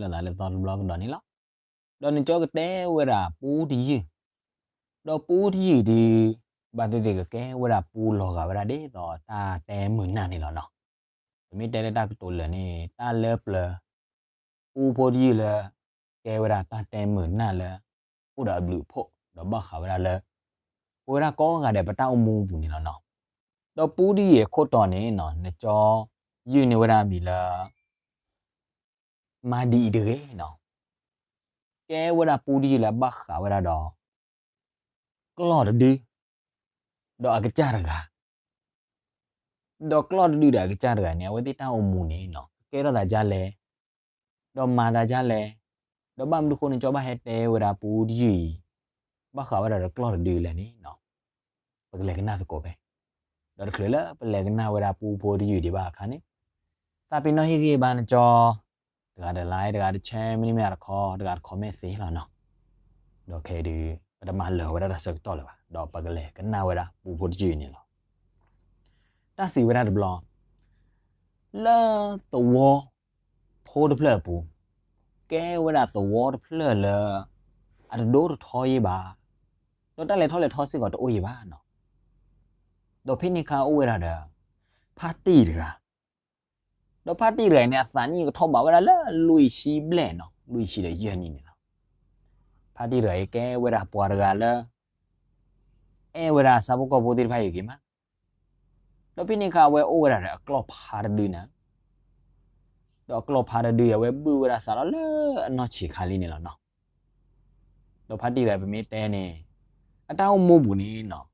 လိာ်သးလၢသီတဘျီကဒီးန့ၣ်လီၤ. ဒီးနကၠီကတဲဝဲဒၣ်ပူတယုၢ်, ဒီးပူတယုၢ်ဒုး ဘၣ်သ့ၣ်သ့ၣ်ကကဲဝဲဒၣ်ပူလီၤဂာ်ဝဲဒၣ်ဒ်သိး တၢ်တဲမုာ်နၢ်န့ၣ်လီၤနီၤ. ပမ့ၢ်တဲလၢတၢ်ကတိၤလၢာ်န့ၣ် တၢ်လၢပျၢၤ ပူဖိတယုၢ်လၢ ကဲဝဲဒၣ်တၢ်တဲမုာ်နၢ်လၢ အိၣ်ဒီးအဘျုးအဖှိၣ် ဒီးဘၣ်ဃးဝဲဒၣ်လၢ ပဝဲဒၣ်ကိးဂၤဒဲးပတၢ်အိၣ်မူအပူၤန့ၣ်လီၤနီၤ. ဒီးပူတယုၢ်အခိၣ်တီန့ၣ်နီၤ နကၠီယုၢ်န့ၢ်ဝဲဒၣ်အမံၤလၢ မၤဒ်အံၤတဂ့ၤနီၤ. ကဲဝဲဒၣ်ပူတယုၢ်လၢဘၣ်ဃးဝဲဒၣ်ဒီး ကျီၢ်တဒု ဒီးအကစၢ်တဂၤ, ဒီးကျီၢ်တဒုဒီးအကစၢ်တဂၤန့ၣ် အဝဲသ့ၣ်တၢ်အိၣ်မူန့ၣ်နီၤ ကကဲထီၣ်သးဒ်လဲၣ်, ဒီးမၤသးဒ်လဲၣ်, ဒီးဘၣ်မနုၤဃိနကၠီဘၣ်ဟဲတဲဝဲဒၣ်ပူတယုၢ်အံၤ ဘၣ်ဃးဝဲဒၣ်ဒီးကျီၢ်တဒုလဲၣ်န့ၣ်နီၤ ပကလဲၤကနၣ်သကိးဖဲ ဒီးတချုးလၢပလဲၤကနၣ်ဝဲဒၣ်ပူဖိတယုၢ်ဒံးဘၣ်အခါန့ၣ် သးပ့ၤနီၣ်ဟ့ၣ်ဂံၢ်ဘါနကၠီ တဂၤတ like တဂၤတ share မ့တမ့ၢ်တခီ တဂၤတ comment သ့လီၤနီၤ. ဒီးခဲအံၤဒုး ပတမၤလၢာ်ဝဲဒၣ်တၢ်ဆၢကတီၢ်လၢၤဘၣ် ဒီးပကလဲၤကနၣ်ဝဲဒၣ်ပူဖိတယုၢ်အံၤန့ၣ်လီၤ. တၢ်စံးဝဲဒၣ်တဘျီ လၢသဝီဖိတဖျၢၣ်အပူၤ ကဲဝဲဒၣ်သဝီတဖျၢၣ်လၢ အတဒိတထီယဲၢ်ဘၣ်, ဒီးတၢ်လဲၤထီၣ်လဲၤထီစ့ၢ်ကီးတအိၣ်ယဲၢ်ဘၣ်နီၤ. ဒီးဖဲန့ၣ်အခါအိၣ်ဝဲဒၣ်ဒီး ဖါတံၢ်တဂၤ, ဒီးဖါတံၢ်တဂၤအံၤန့ၣ် အသးနံၣ်ကထီၣ်ဘးဝဲဒၣ်လၢလွံၢ်ဆံဘျဲၣ်နီၤ, လွံၢ်ဆံဒီးယဲၢ်နံၣ်န့ၣ်လီၤ. ဖါတံၢ်တဂၤအံၤကဲဝဲဒၣ်ပှၤတဂၤလၢ အဲၣ်ဝဲဒၣ်ဆၣ်ဖိကီၢ်ဖိသ့ၣ်တဖၣ်အံၤဂ့ၤမး, ဒီးဖဲန့ၣ်အခါအဝဲအိၣ်ဝဲဒၣ်ဒီးအကျီၢ်ဖါတဒုန့ၣ်, ဒီးအကျီၢ်ဖါတဒုအံၤ အဝဲဘုၣ်ဝဲဒၣ်စးထီၣ်လၢအနီၢ်ဆံးခါလံန့ၣ်လီၤနီၤ. ဒီးဖါတံၢ်တဂၤအံၤပမ့ၢ်တဲန့ၣ် အတၢ်အိၣ်မူပူၤန့ၣ်နီၤ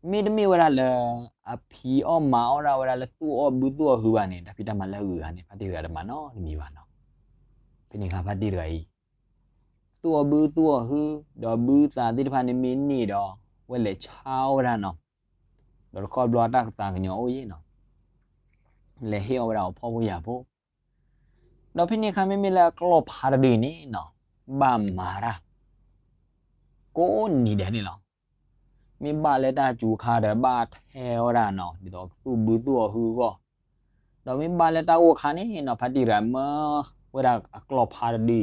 မ့တမ့ၢ်ဝဲဒၣ်လၢ အဖံးအီၣ်မၤအီၣ်ဒၣ်ဝဲဒၣ်လၢသူၣ်အီၣ်ဘုသူၣ်အီၣ်ဟုဘၣ်န့ၣ် တၢ်ဖံးတၢ်မၤလၢအဂုၤအဂၤန့ၣ် ဖါတံၢ်တဂၤတမၤနီတမံၤဘၣ်နီၤ. ဖဲန့ၣ်အခါဖါတံၢ်တဂၤအံၤ သူၣ်အီၣ်ဘုသူၣ်အီၣ်ဟု ဒီးဘုသးသ့ၣ်တဖၣ်န့ၣ်မ့ၢ်န့ၢ်ဒီး ဝဲလဲၤဆါအီၣ်ဝဲဒၣ်နီၤ, ဒီးတခီဘျီအတၢ်ကသးကညီၤအိၣ်ယဲၢ်နီၤ လဲၤဟ့ၣ်အီၣ်ဝဲဒၣ်အဖှီၣ်ဖိယာ်ဖိ, ဒီးဖဲန့ၣ်အခါမ့မ့ၢ်လၢအကျီၢ်ဖါတဒုအံၤန့ၣ်နီၤ ဘၣ်မၤတၢ် ကိးနံၤဒဲးန့ၣ်လီၤ. မ့ၢ်ဘၣ်လၢတၢ်စူၤခါဒီးဘၣ်ထဲအီၣ်ဝဲဒၣ်နီၤ ဒ်သိးသူၣ်ဘုသူၣ်အီၣ်ဟုအဂီၢ်, ဒီးမ့ၢ်ဘၣ်လၢတၢ်ဂိၢ်ခါန့ၣ်နီၤ ဖါတံၢ်တဂၤမၢဝဲဒၣ်အကျီၢ်ဖါတဒု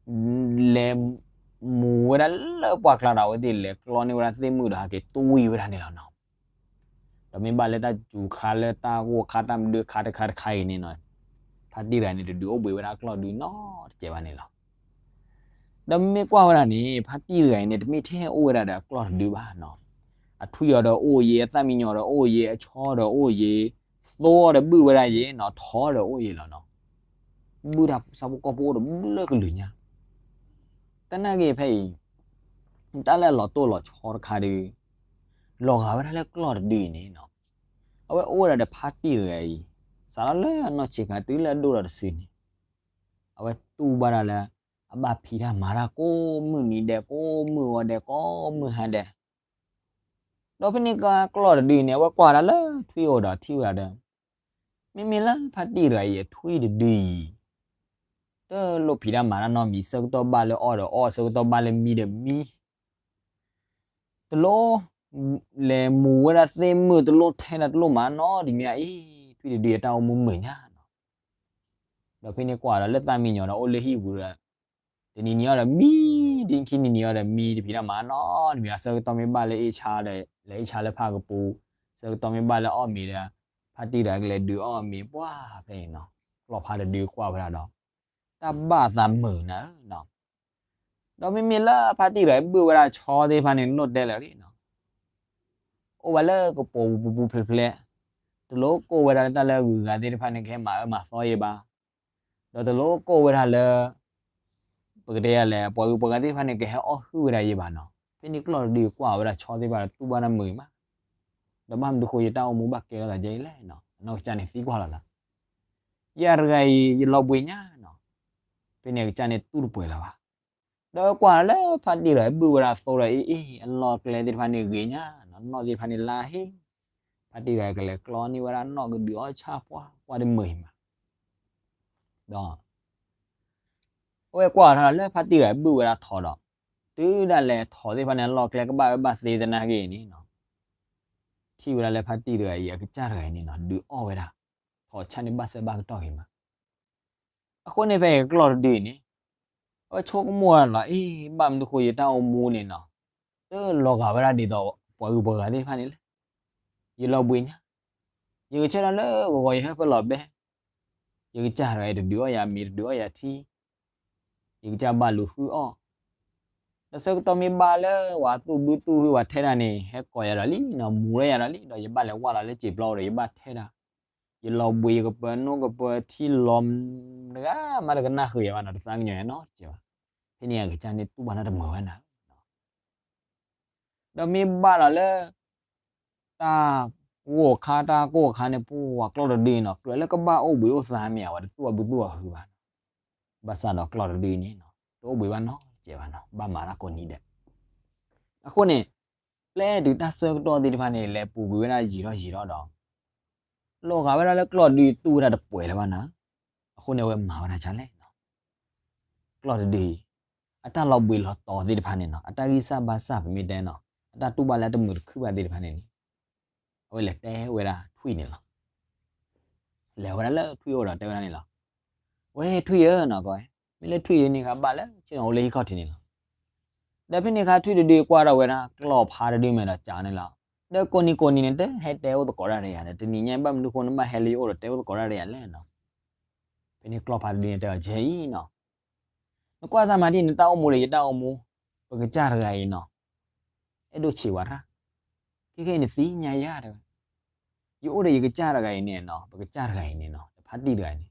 အံၤ လဲၤမူၤဝဲဒၣ်လၢပှၢ်ကျါဒီး အဝဲသ့ၣ်လဲၤကျီန့ၢ်ဝဲဒၣ်သ့ၣ်မုၣ်ဒီးဟဲက့ၤတွံၢ်ဝဲဒၣ်န့ၣ်လီၤနီၤ. ဒီးမ့ၢ်ဘၣ်လၢတၢ်စူၤခါလၢတၢ်ဂိၢ်ခါတၢ်မဒုခါတခါတခါအံၤန့ၣ်နီၤ ဖါတံၢ်တဂၤန့ၣ် တဒုးအိၣ်ဘှံးဝဲဒၣ်အကျီၢ်ဒုနီတစဲးဘၣ်န့ၣ်လီၤ. ဒီးမ့မ့ၢ်ကွၢ်ဝဲဒၣ်န့ၣ် ဖါတံၢ်တဂၤအံၤန့ၣ် တမ့ၢ်ထဲအိၣ်ဝဲဒၣ်ဒီးအကျီၢ်တဒုဘၣ်နီၤ. အထွံၣ်အီၤဒီးအိၣ်ယဲၢ်, အသၣ်မံညီၤဒီးအိၣ်ယဲၢ်, အဆီဒီးအိၣ်ယဲၢ်, သိအီၤဒီးဘုၣ်ဝဲဒၣ်ယဲၢ်နီၤ, ထိးဒီးအိၣ်ယဲၢ်လီၤနီၤ. ဘုၣ်တၢ်ဆၣ်ဖိကီၢ်ဖိအိၣ်ဒီးဘျၢကလုာ်ညါ. သနာ်က့ဖဲအံၤ တၢ်လၢအလီၤတိၢ်လီၤဆီတခါဒီး လီၤဂာ်ဝဲဒၣ်လၢကျီၢ်တဒုအံၤန့ၣ်နီၤ. အဝဲအိၣ်ဝဲဒၣ်ဒီးဖါတံၢ်တဂၤအံၤ စးထီၣ်လၢအနီၢ်ဆံးခါတုၤလၢအဒိၣ်ဒီးတစုန့ၣ် အဝဲတူၢ်ဘၣ်ဒၣ်လၢ အဘၣ်ဖံးတၢ်မၤတၢ်ကိးမုၢ်နံၤဒဲး ကိးမုၢ်ဂီၤဒဲး ကိးမုၢ်ဟါဒဲး. ဒီးဖဲန့ၣ်ကကျီၢ်တဒုအံၤန့ၣ် အဝဲကွၢ်တၢ်လၢထွံၣ်အီၤဒီးထံၣ်ဝဲဒၣ်ဒီး မ့မ့ၢ်လၢဖါတံၢ်တဂၤအံၤအထွံၣ်တဒုအံၤ တလိၣ်ဖံးတၢ်မၤတၢ်နီတမံၤ, ဆၢကတီၢ်ဘၣ်လၢအီၣ်ဒီးအီၣ်, ဆၢကတီၢ်ဘၣ်လၢမံဒီးမံ, တလိၣ်လဲၤမူၤဝဲဒၣ်သ့ၣ်မုၣ်, တလိၣ်ထဲဒၣ်, တလိၣ်မၤနီတမံၤအံၤ, ထွံၣ်တဒုအံၤအတၢ်အိၣ်မူမုာ်ညါနီၤ. ဒီးဖဲန့ၣ်ကွၢ်ဒီးလၢသၣ်မံညီၤဒီးအိၣ်လၢဟံၣ်ပူၤဒီး တနံၤနံၤအီၤဒီးမံ, ဒ်ခံနံၤနံၤအီၤဒီးမံ, တဖံးတၢ်မၤနီတမံၤဘၣ်. ဆၢကတီၢ်မ့ၢ်ဘၣ်လၢအ့ၣ်ဆါဒီး လဲၤအ့ၣ်ဆါလၢဖၣ်ကပူၤ, ဆၢကတီၢ်မ့ၢ်ဘၣ်လၢအီၣ်မ့ၤဒီး ဖါတံၢ်ဒီးကလဲၤဒုးအီၣ်မ့ၤပှၢ်ဖဲအံၤနီၤ. ကျီၢ်ဖါတဒုကွၢ်ဝဲဒၣ်ဒီး တၢ်ဘၣ်သးမုာ်နၤဧၢနီၤ. ဒီးမ့မ့ၢ်လၢဖါတံၢ်တဂၤအံၤဘုၣ်ဝဲဒၣ်ဆီသ့ၣ်တဖၣ်န့ၣ် လိၣ်တဲလၢာ်လံနီၤ. အိၣ်ဝဲလၢကပိာ်ပူၤပူၤဖျဲးဖျဲး, တလိၣ်ကိၢ်ဝဲဒၣ်လၢတၢ်လၢအဂုၤအဂၤသ့ၣ်တဖၣ်န့ၣ် ကဟဲမၤအၢမၤသီယဲၢ်ဘၣ်, ဒီးတလိၣ်ကိၢ်ဝဲဒၣ်လၢ ပကတဲယၤလဲၣ်, ပှၤဂုၤပှၤဂၤသ့ၣ်တဖၣ်န့ၣ် ကဟဲအီၣ်ဟုၣ်ဝဲဒၣ်ယဲၢ်ဘၣ်နီၤ. ဖဲန့ၣ်ကျီၢ်တဒုကွၢ်ဝဲဒၣ်ဆီသ့ၣ်တဖၣ်ဒီးတူၢ်ဘၣ်တၢ်မုာ်မး, ဒီးဘၣ်မနုၤဃိယတၢ်အိၣ်မူဘၣ်ကဲထီၣ်သးဒ်အံၤလဲၣ်နီၤ. အနီၢ်ကစၢ်န့ၣ်သံကွၢ်လိာ်သး, ယၤတဂၤအံၤ ယလီၤဘှံးညါနီၤ. ဖဲန့ၣ်အကစၢ်န့ၣ်တူၢ်တပှဲၤလၢၤဘၣ်. ဒီးကွၢ်လၢဖါတံၢ်တဂၤအံၤဘုၣ်ဝဲဒၣ်အသိဒီးအ့ၣ်အ့ၣ် အလီၢ်ကျဲသ့ၣ်တဖၣ်န့ၣ်ဂ့ၤညါနီၤ, နီၣ်သ့ၣ်တဖၣ်န့ၣ်လါဟ့, ဖါတံၢ်တဂၤအံၤကလဲၤကျီန့ၢ်ဝဲဒၣ်နီၣ်ကဒုးအီၣ်ဆၣ်ပှၢ်, ကွၢ်တမုာ်အံၤမး. ဒီး အဝဲကွၢ်ထီၣ်လၢဖါတံၢ်တဂၤအံၤဘုၣ်ဝဲဒၣ်ထိးဒီး တုၤဒၣ်လဲာ်ထိးသ့ၣ်တဖၣ်န့ၣ် အလီၢ်ကျဲကဘၣ်ဝဲဘၣ်သ့သနာ်က့န့ၣ်နီၤ, ထံၣ်ဝဲဒၣ်လၢဖါတံၢ်တဂၤအံၤအကစၢ်တဂၤအံၤန့ၣ်နီၤ ဒုးအီၣ်ဝဲဒၣ် ထိးဆၣ်န့ၣ်ဘၣ်ဆၢဘၣ်ကတီၢ်ဂ့ၤမး. အဃိန့ၣ်ဖဲအံၤကျီၢ်တဒုအံၤန့ၣ် အဝဲဆိကမိၣ်လီၤ, အ့ ဘၣ်မနုၤဃိယတၢ်အိၣ်မူန့ၣ်နီၤ တလီၤဂာ်ဝဲဒၣ်ဒ်သိးပှၤဂုၤပှၤဂၤသ့ၣ်တဖၣ်န့ၣ်လဲၣ်. ယလီၤဘှံးညါ, ယကဆၢထၢၣ်လၢဂီၤဂီၤယဟၢဖၢလီၤဘဲ, ယကစၢ်တဂၤအံၤတဒုးအီၣ်ယၤမ့ၤ တဒုးအီၣ်ယၤထံ, ယကစၢ်ဘၣ်လူၤဃုအီၣ်, ဒီးဆၢကတီၢ်မ့ၢ်ဘၣ်လၢပှၤသူၣ်ဘုသူၣ်ဟုပှၤထဲဒၣ်န့ၣ် ဟဲကိးယၤဒီးလံနီၤ, မူၤလၢယၤဒီးလံ, ဒီးယဘၣ်လဲၤဝၢ်လီၤလၢစံာ်ပျီအိၣ်ဒီး ယဘၣ်ထဲဒၣ်, ယလီၤဘှံးယကပၢၤနိကပၢၤထံလီၤ တဂၤမးတကနၣ်ဃုာ်ယၤဘၣ်နီၤ, တသးကညီၤယၤနီတစဲးဘၣ်. ဖဲန့ၣ်အကစၢ်န့ၣ်တူၢ်ဘၣ်တၢ်တမုာ်ဝဲနၤ ဒီးမ့ၢ်ဘၣ်လီၤလၢ တၢ်ဂိၢ်ခါတၢ်ကိၢ်ခါန့ၣ် ပှၤကျီၢ်တဒုအံၤနီၤ ကြၢးလၢကဘၣ်အိၣ်ဘှံးအိၣ်သါမ့ၢ်ဧါ ပှၤတသူၣ်အဘုသူၣ်အဟုဘၣ်. ဘၣ်ဆၣ်ဒီးကျီၢ်တဒုအံၤန့ၣ်နီၤ တအိၣ်ဘှံးဘၣ်နီတစဲးဘၣ်နီၤ, ဘၣ်မၤတၢ်ကိးနံၤဒဲး. အဃိန့ၣ် ပျဲတုၤတၢ်ဆၢကတီၢ်သ့ၣ်တဖၣ်န့ၣ် လဲၤပူၤကွံာ်ဝဲဒၣ်ယံာ်ထီၣ်ယံာ်ထီၣ်ဒီး လီၤဂာ်ဝဲဒၣ်လၢကျီၢ်တဒုအံၤတူၢ်ဝဲဒၣ်တပှဲၤလၢၤဘၣ်နၤ, အဃိန့ၣ်အဝဲမၤဝဲဒၣ်ဒ်လဲၣ်နီၤ. ကျီၢ်တဒုအံၤ အတၢ်လီၤဘှံးလီၤတီၤသ့ၣ်တဖၣ်န့ၣ်နီၤ အတၢ်ဂံၢ်စၢ်ဘါစၢ်ပမ့ၢ်တဲနီၤ အတၢ်တူၢ်ဘၣ်လၢအတမုာ်တခုဘၣ်သ့ၣ်တဖၣ်န့ၣ်န့ၣ် အဝဲလဲၤတဲဝဲဒၣ်ထွံၣ်န့ၣ်လီၤ. လဲၤဝဲဒၣ်လၢထွံၣ်အအိၣ်ဒီးတဲဝဲဒၣ်န့ၣ်လီၤ. ဝဲထွံၣ်ဧၢနီၤ ကီဝဲ မ့ၢ်လၢထွံၣ်ဒ်န့ၣ်ခါဘၣ်လၢဆ့ၣ်နီၤအိၣ်လၢဟံၣ်ခီၣ်ထံးန့ၣ်လီၤ. ဒီးဖဲန့ၣ်အခါထွံၣ်တဒုကွၢ်ထီၣ်ဝဲဒၣ်ကျီၢ်ဖါတဒုမဲာ်ဒီးစံးန့ၣ်လီၤ. ဒီးကိးနံၤကိးနံၤန့ၣ် တဟဲတဲအိၣ်သကိးတၢ်ဒီးယၤဒီး တနံၤညါဘၣ်မနုၤဃိနဘၣ်ဟဲလၢယအိၣ်ဒီးတဲအိၣ်သကိးတၢ်ဒီးယၤလဲၣ်နီၤ. ဖဲန့ၣ်ကျီၢ်ဖါတဒုန့ၣ်တဲအီၤ ကဲအံၤနီၤ နကွၢ်စၢ်မၤဒ်နတၢ်အိၣ်မူဒီးယတၢ်အိၣ်မူ ပကစၢ်တဂၤအံၤနီၤ အဲၣ်ဒိၣ်ဆံးဝဲဒၣ် ခဲကနံၣ်အံၤနသ့ၣ်ညါယၤတဲဝဲ ယအိၣ်ဒီးယကစၢ်တဂၤအံၤန့ၣ်နီၤ ပကစၢ်တဂၤအံၤန့ၣ်နီၤ တဖါတံၢ်တဂၤအံၤန့ၣ်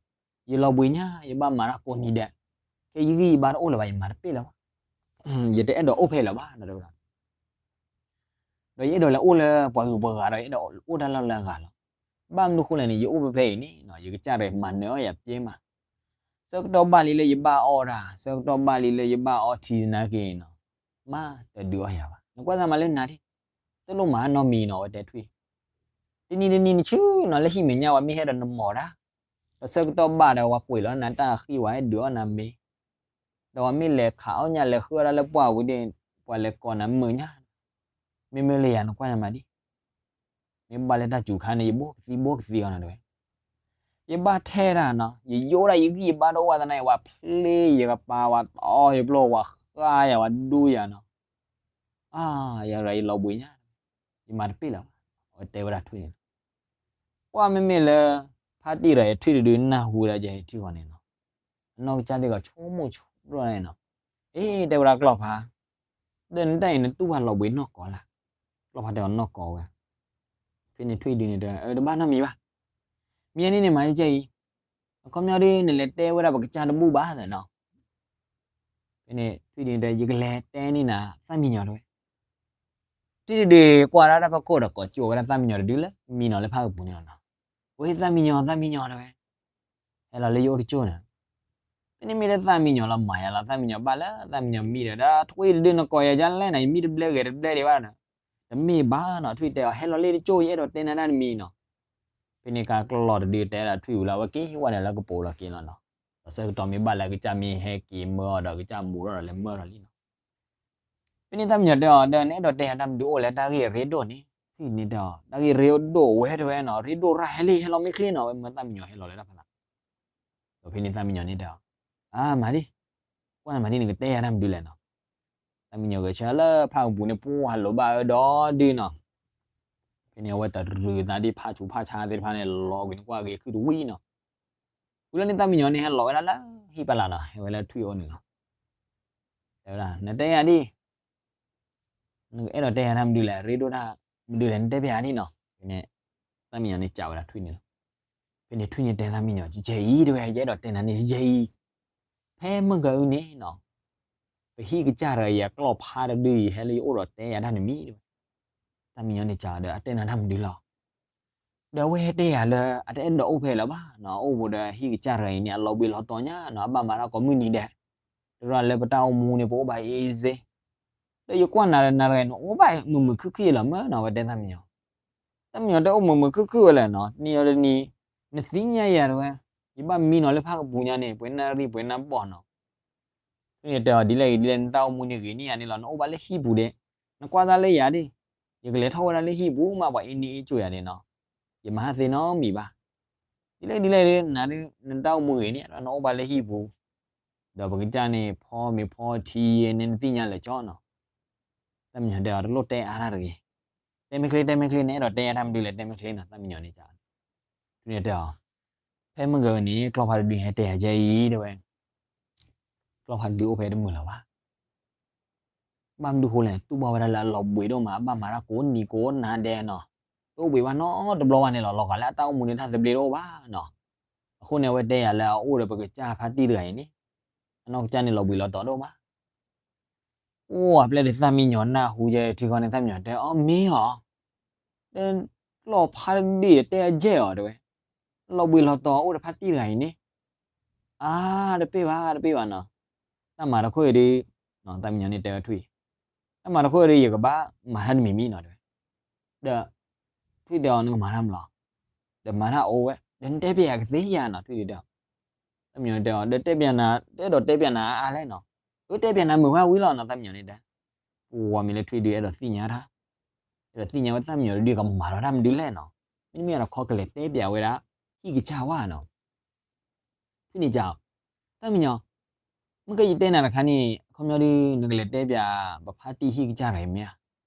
ယလီၤဘှံးညါ ယဘၣ်မၤတၢ်ကိးနံၤဒဲး ခဲယဂံၢ်ယဘါတအိၣ်လၢၤဘၣ် ယမၤတပ့ၢ်လၢၤဘၣ် ယတအဲၣ်ဒိးအိၣ်ဖဲအံၤလၢၤဘၣ်နီၤတဲဝဲဒၣ် ဒီးယအဲၣ်ဒိးလဲၤအိၣ်လၢပှၤဂုၤပှၤဂၤဒီး ယအဲၣ်ဒိးအိၣ်တၢ်လီၢ်လၢအဂၤလီၤ. ဘၣ်မနုၤဃိလဲၣ်န့ၣ် ယအိၣ်ဖဲဖဲအံၤန့ၣ်နီၤ ယကစၢ်တဂၤမၤနၢၤအီၣ်ယၤပျဲမး ဆၢကတီၢ်ဘၣ်လံလၢယဘၣ်အီၣ်တၢ် ဆၢကတီၢ်ဘၣ်လံလၢယဘၣ်အီထံသနာ်က့နီၤ မၤတဒုးအီၣ်ယၤဘၣ် နကွၢ်စၢ်မၤလၢနၤဒ် တလိၣ်မၤနီတမံၤနီၤ အဝဲတဲထွံၣ် တနံၤတနံၤနဆ့ၣ်နီၤလၢဟံၣ်မဲာ်ညါ ပှၤမ့ၢ်ဟဲဒီးနမီၤတၢ် ဒီးဆၢကတီၢ်ဘၣ်ဒီး ပှၤကွံာ်လီၤနၤတၢ်ဃံ ပှၤဟဲဒုးအီၣ်နၤမ့ၤ ဒီးပှၤမ့ၢ်လဲၤခးအီၣ်ညၣ်လဲၤဃုအီၣ်တၢ်လၢပှၢ်ပူၤန့ၣ် ပှၤလဲၤကိးနၤမုာ်ညါ မ့မ့ၢ်လၢယၤနကွၢ်ယၤမၤဒ် မ့ၢ်ဘၣ်လၢတၢ်စူၤခါန့ၣ် ယဘိၣ်ကသံဘိၣ်ကသံအီၤနၤတဲဝဲ ယဘၣ်ထဲတၢ်နီၤ ယယိၣ်ဒၣ်ယဂံၢ်ယဘါတအိၣ်ဘၣ်သနာ်က့ ပှၤဖျ့ယကပၤ ပှၤတီယပျိၢ် ပှၤဃါယၤ ပှၤဒူယၤနီၤ အါ ယၤရၤယလီၤဘှံးညါ ယမၤတပ့ၢ်လၢၤဘၣ် အဝဲတဲဝဲဒၣ်ထွံၣ်န့ၣ်လီၤ ကွၢ်မ့မ့ၢ်လၢ ဖါတံၢ်ဒီးထွံၣ်တဒုနၢ်ဟူဝဲဒၣ်ယဲထံၣ်ဃီန့ၣ်နီၤ အနီၢ်ကစၢ်သ့ၣ်ကီးဆိကမိၣ်ဆိကမိၣ်န့ၣ်နီၤ အ့ တဲဝဲဒၣ်ကျီၢ်ဖါ ဒီးနတၢ်အံၤနတူၢ်ဘၣ်လီၤဘှံးနီၢ်ကီၢ်လၢ် ကျီၢ်ဖါတဲအီၤနီၢ်ကီၢ်ဝဲ ဖဲန့ၣ်ထွံၣ်ဒုန့ၣ်တဲ အတဘၣ်နီတမံၤဘၣ် မ့ၢ်န့ၣ်န့ၣ်မၤယဲအံၤ အခီပညီဒ်နလဲၤတဲဝဲဒၣ်ပကစၢ်တဘူၣ်ဘၣ်နီၤ ဖဲန့ၣ်ထွံၣ်ဒုန့ၣ်တဲ ယကလဲၤတဲန့ၢ်နၤသၣ်မံညီၤတဲဝဲ ထွံၣ်တဒုကွၢ်ဒၣ်တၢ်ဖီခိၣ်ဒီး ကိးကၠိဝဲဒၣ်သၣ်မံညီၤတဒုလၢမံနီၤလၢဖးကပူၤန့ၣ်လီၤနီၤ ဝဲသၣ်မံညီၤ သၣ်မံညီၤတဲဝဲ ဟဲလီၤလၢယအိၣ်တကၠိန့ၣ် ဖဲန့ၣ်မ့ၢ်လၢသၣ်မံညီၤလီၤမၤယၤလီၤ သၣ်မံညီၤဘၣ်လၢသၣ်မံညီၤမံဒီး ဒီးထွံၣ်တဒုနကိးယၤဒ်လဲၣ်နီၤ ယမံတဘျဲဂ့ၤတဘျဲဒံးဘၣ်နီၤ တမ့ၢ်ဘၣ်နီၤ ထွံၣ်တဲအီၤ ဟဲလီၤလၢတကၠိ ယအဲၣ်ဒိးတဲနၤတၢ်တမံၤနီၤ ဖဲန့ၣ်ကကျီၢ်တဒုတဲဒၣ်ထွံၣ်ဝံၤလီၤ အဝဲက့ၤဝဲဒၣ်လၢကပိာ်လီၤက့ၤလီၤနီၤ ဒီးဆၢကတီၢ်မ့ၢ်ဘၣ်လၢကစၢ်မ့ၢ်ဟဲက့ၤမၢအီၤဒီး ကစၢ်ဘူးထီၣ်ဒီးလဲၤမၢထီၣ်လံနီၤ ဖဲန့ၣ်သၣ်မံညီၤတဲအီၤ ဒီးနအဲၣ်ဒိးတဲယၤတၢ်မနုၤအိၣ်လဲၣ် တၢ်ဂ့ၢ်အရ့ဒိၣ်န့ၣ် ထွံၣ်န့ၣ်တဲအီၤ တၢ်ဂ့ၢ်ရ့ဒိၣ်ဝဲတဲဝဲနီၤ ရ့ဒိၣ်ရၣ် ဟဲလံ ဟဲလီၤမ့ၢ်ချ့နီၤ ဝဲမၢသၣ်မံညီၤဟဲလီၤလၢတၢ်ဖးလၢ် ဒီးဖဲန့ၣ်သၣ်မံညီၤန့ၣ်တဲအီၤ အါ မၤဒ် ကွၢ်မၤဒ်နကတဲယၤတၢ်မနုၤလဲၣ်နီၤ သၣ်မံညီၤဂဲၤဆၢလၢဖးကပူၤန့ၣ် ပှၤဟးလိာ်ဘၣ်အၢဒီဒုနီၤ ဖဲန့ၣ်အဝဲတရံးသးဒ်ဖးဆူးဖးဆါသ့ၣ်တဖၣ်န့ၣ် လီၤကွံာ်န့ၣ်ကွၢ်ဂ့ၤခုၣ်တဝံၤနီၤ ဝံၤလီၤန့ၣ်သၣ်မံညီၤန့ၣ် ဟဲလီၤဝဲဒၣ်လၢဟံၣ်ပလၢ်နီၤ ဟဲဝဲလၢထွံၣ်အအိၣ်န့ၣ်လီၤ တဲဝဲဒၣ် နတဲယၤဒ် နကအဲၣ်ဒိးတဲယၤတၢ်မနုၤလဲၣ် ရ့ဒိၣ်တၢ်မနုၤလဲၣ် နတဲပျးဒ်နီၤ ဖဲန့ၣ် သၣ်မံညီၤန့ၣ်စံးဝဲဒၣ်ထွံၣ်န့ၣ်လီၤ ဖဲန့ၣ်ထွံၣ်န့ၣ်တဲသၣ်မံညီၤ ကဲအံၤ တဲဝဲ ယအဲၣ်ဒိးတဲနၤန့ၣ် ကဲအံၤ ဖဲမုၢ်ကအုန့ၣ်နီၤ ပဟံၣ်ကစၢ်တဂၤအံၤအကျီၢ်ဖါတဒုအံၤ ဟဲလၢယအိၣ်ဒီးတဲယၤတၢ်တမံၤတဲဝဲ သၣ်မံညီၤန့ၣ်စံးဒီး အတဲနၤတၢ်မနုၤလီၤ ဒီးအဝဲဟဲတဲယၤလၢ အတအဲၣ်ဒိးအိၣ်ဖဲအံၤလၢၤဘၣ်နီၤ အအိၣ်ဘူးဒီးဟံၣ်ကစၢ်တဂၤအံၤန့ၣ် အလီၤဘှံးလီၤတီၤညါနီၤ အဘၣ်မၤတၢ်ကိးမုၢ်နံၤဒဲး တရၣ်လၢပတၢ်အိၣ်မူန့ၣ် ပအိၣ်ဘၣ်အ့စ့ ဒီးယကွၢ်နၤဒီးနၤတဂၤအံၤန့ၣ် အိၣ်ဘၣ်မုာ်မုာ်ခုၣ်ခုၣ်လီၤမၢနီၤ အဝဲတဲသၣ်မံညီၤ သၣ်မံညီၤတဲအိၣ်မုာ်မုာ်ခုၣ်ခုၣ်ဝဲလဲၣ်နီၤ တနံၤအီၤတနံၤ နသ့ၣ်ညါယၤတဲဝဲ ယဘၣ်မံနီၤလၢဖးကပူၤညါန့ၣ် ပှဲၤနၣ်ရံၣ်ပှဲၤနၣ်ဘီၣ်နီၤ ဖဲန့ၣ်တဲအီၤဒ်လဲၣ်ဂ့ၤဒ်လဲၣ် နတၢ်အိၣ်မူန့ၣ်ဂ့ၤန့ၢ်ယၤန့ၣ်လီၤ နအိၣ်ဘၣ်လၢဟံၣ်ပူၤဒဲး နကွၢ်တၢ်လၢယၤဒၣ် ယကလဲၤထီၣ်ဝဲဒၣ်လၢဟံၣ်ပူၤမး ပှၤအ့န့ၢ်အ့ကၠိယၤဒၣ်နီၤ ယမၤဟးသ့နီတမံၤဘၣ် ဒ်လဲၣ်ဒ်လဲၣ်ဒ် နၤဒ် နတၢ်အိၣ်မူဂ့ၤန့ၣ် နအိၣ်ဘၣ်လၢဟံၣ်ပူၤ, ဒီးပကစၢ်န့ၣ် ဖီမ့ၤဖီထံယဲန့ၣ် နသ့ၣ်ညါလၢာ်ကၠီနီၤ. သၣ်မံယီၤတဲအီၤ တလိၣ်တဲအါတၢ်တဂ့ၤ, တဲမ့ၢ်ချ့ တဲမ့ၢ်ချ့ နအဲၣ်ဒိးတဲအါတၢ်မနုၤလဲၣ် တဲမ့ၢ်ချ့နီၤ. သၣ်မံယီၤန့ၣ် ထွံၣ်န့ၣ်တဲအီၤ, ဖဲမုၢ်ဂီၤန့ၣ် ကျီၢ်ဖါတဒုဟဲတဲယၤကဲအံၤ တဲဝဲ, ကျီၢ်ဖါတဒုအိၣ်ဖဲတမုာ်လၢၤဘၣ်. ဘၣ်မနုၤဃိလဲၣ် တူၢ်ဘၣ်ဝဲဒၣ်လၢအလီၤဘှံးဒိၣ်မး အဘၣ်မၤတၢ်ကိးနံၤကိးနၤဒဲးနီၤ, တအိၣ်ဘှံးဘၣ်နီတဘျီဘၣ်န့ၣ်လီၤ. လီၤဂာ်လၢအတၢ်အိၣ်မူန့ၣ်တၢ်သဘျ့တအိၣ်ဘၣ်နီၤ. အဃိန့ၣ် အဝဲတဲယၤလၢအအိၣ်ဒီးပကစၢ်ဖါတံၢ်တဂၤအံၤန့ၣ် အနီၢ်ကစၢ်န့ၣ်လီၤဘှံးလီၤတီၤဒိၣ်မး. အိၣ်အပျဲၢ်ဒီးသၣ်မံယီၤနၢ်ဟူယဲထံဃီန့ၣ် သၣ်မံယီၤတဲအီၤ မ့ၢ်အီၤ, ဒီးကျီၢ်ဖါတဒုတဲအကဲအီၤတဲဝဲ, လီၤဘှံးလီၤတီၤအိၣ်ဒီးဖါတံၢ်တဂၤအံၤန့ၣ်, အါ တပ့ၢ်ဘၣ် တပ့ၢ်ဘၣ်နီၤ, တၢ်မၤတခီအံၤဒ်, သၣ်မံယီၤန့ၣ်တဲဝဲထွံၣ်, တၢ်မၤတခီအံၤဒ် ယကဘၣ်မၤတၢ်တမံၤမံၤနီၤတဲဝဲ, ဒီး ထွံၣ်တဲအီၤ နကမၤတၢ်မလီၤ, ဒီးမၤတၢ်အိၣ်ဝဲ ဒီးနတဲပျးယၤကသ့ဧါနီၤ ထွံၣ်ဒုတဲအီၤ, သၣ်မံယီၤတဲအီၤ ဒီးတဲပျးနၤ တအဲၣ်ဒိးတဲပျးနၤအါလဲၣ်နီၤ, အတဲပျးနၤမုာ်ဝဲဝံၤလီၤနီၤ သၣ်မံယီၤန့ၣ်တဲ, ပဝဲမ့ၢ်လၢထွံၣ်ဒုအဲၣ်ဒိးသ့ၣ်ညါတၢ်, အဲၣ်ဒိးသ့ၣ်ညါဝဲသၣ်မံယီၤတဒုကမၤလီၤတၢ်မနုၤလဲၣ်နီၤ, မ့တမ့ၢ်ဒီးခီကလဲၤတဲပျးဝဲဒၣ် ဟံၣ်ကစၢ်ဝဲနီၤ ထွံၣ်န့ၣ်တဲအီၤ, သၣ်မံယီၤ, မ့ၢ်ကယတဲနၤတခါန့ၣ် အခီပညီဒ် နကလဲၤတဲပျး ပဖါတံၢ်ဟံၣ်ကစၢ်တဂၤအံၤမ့ၢ်ဧါ,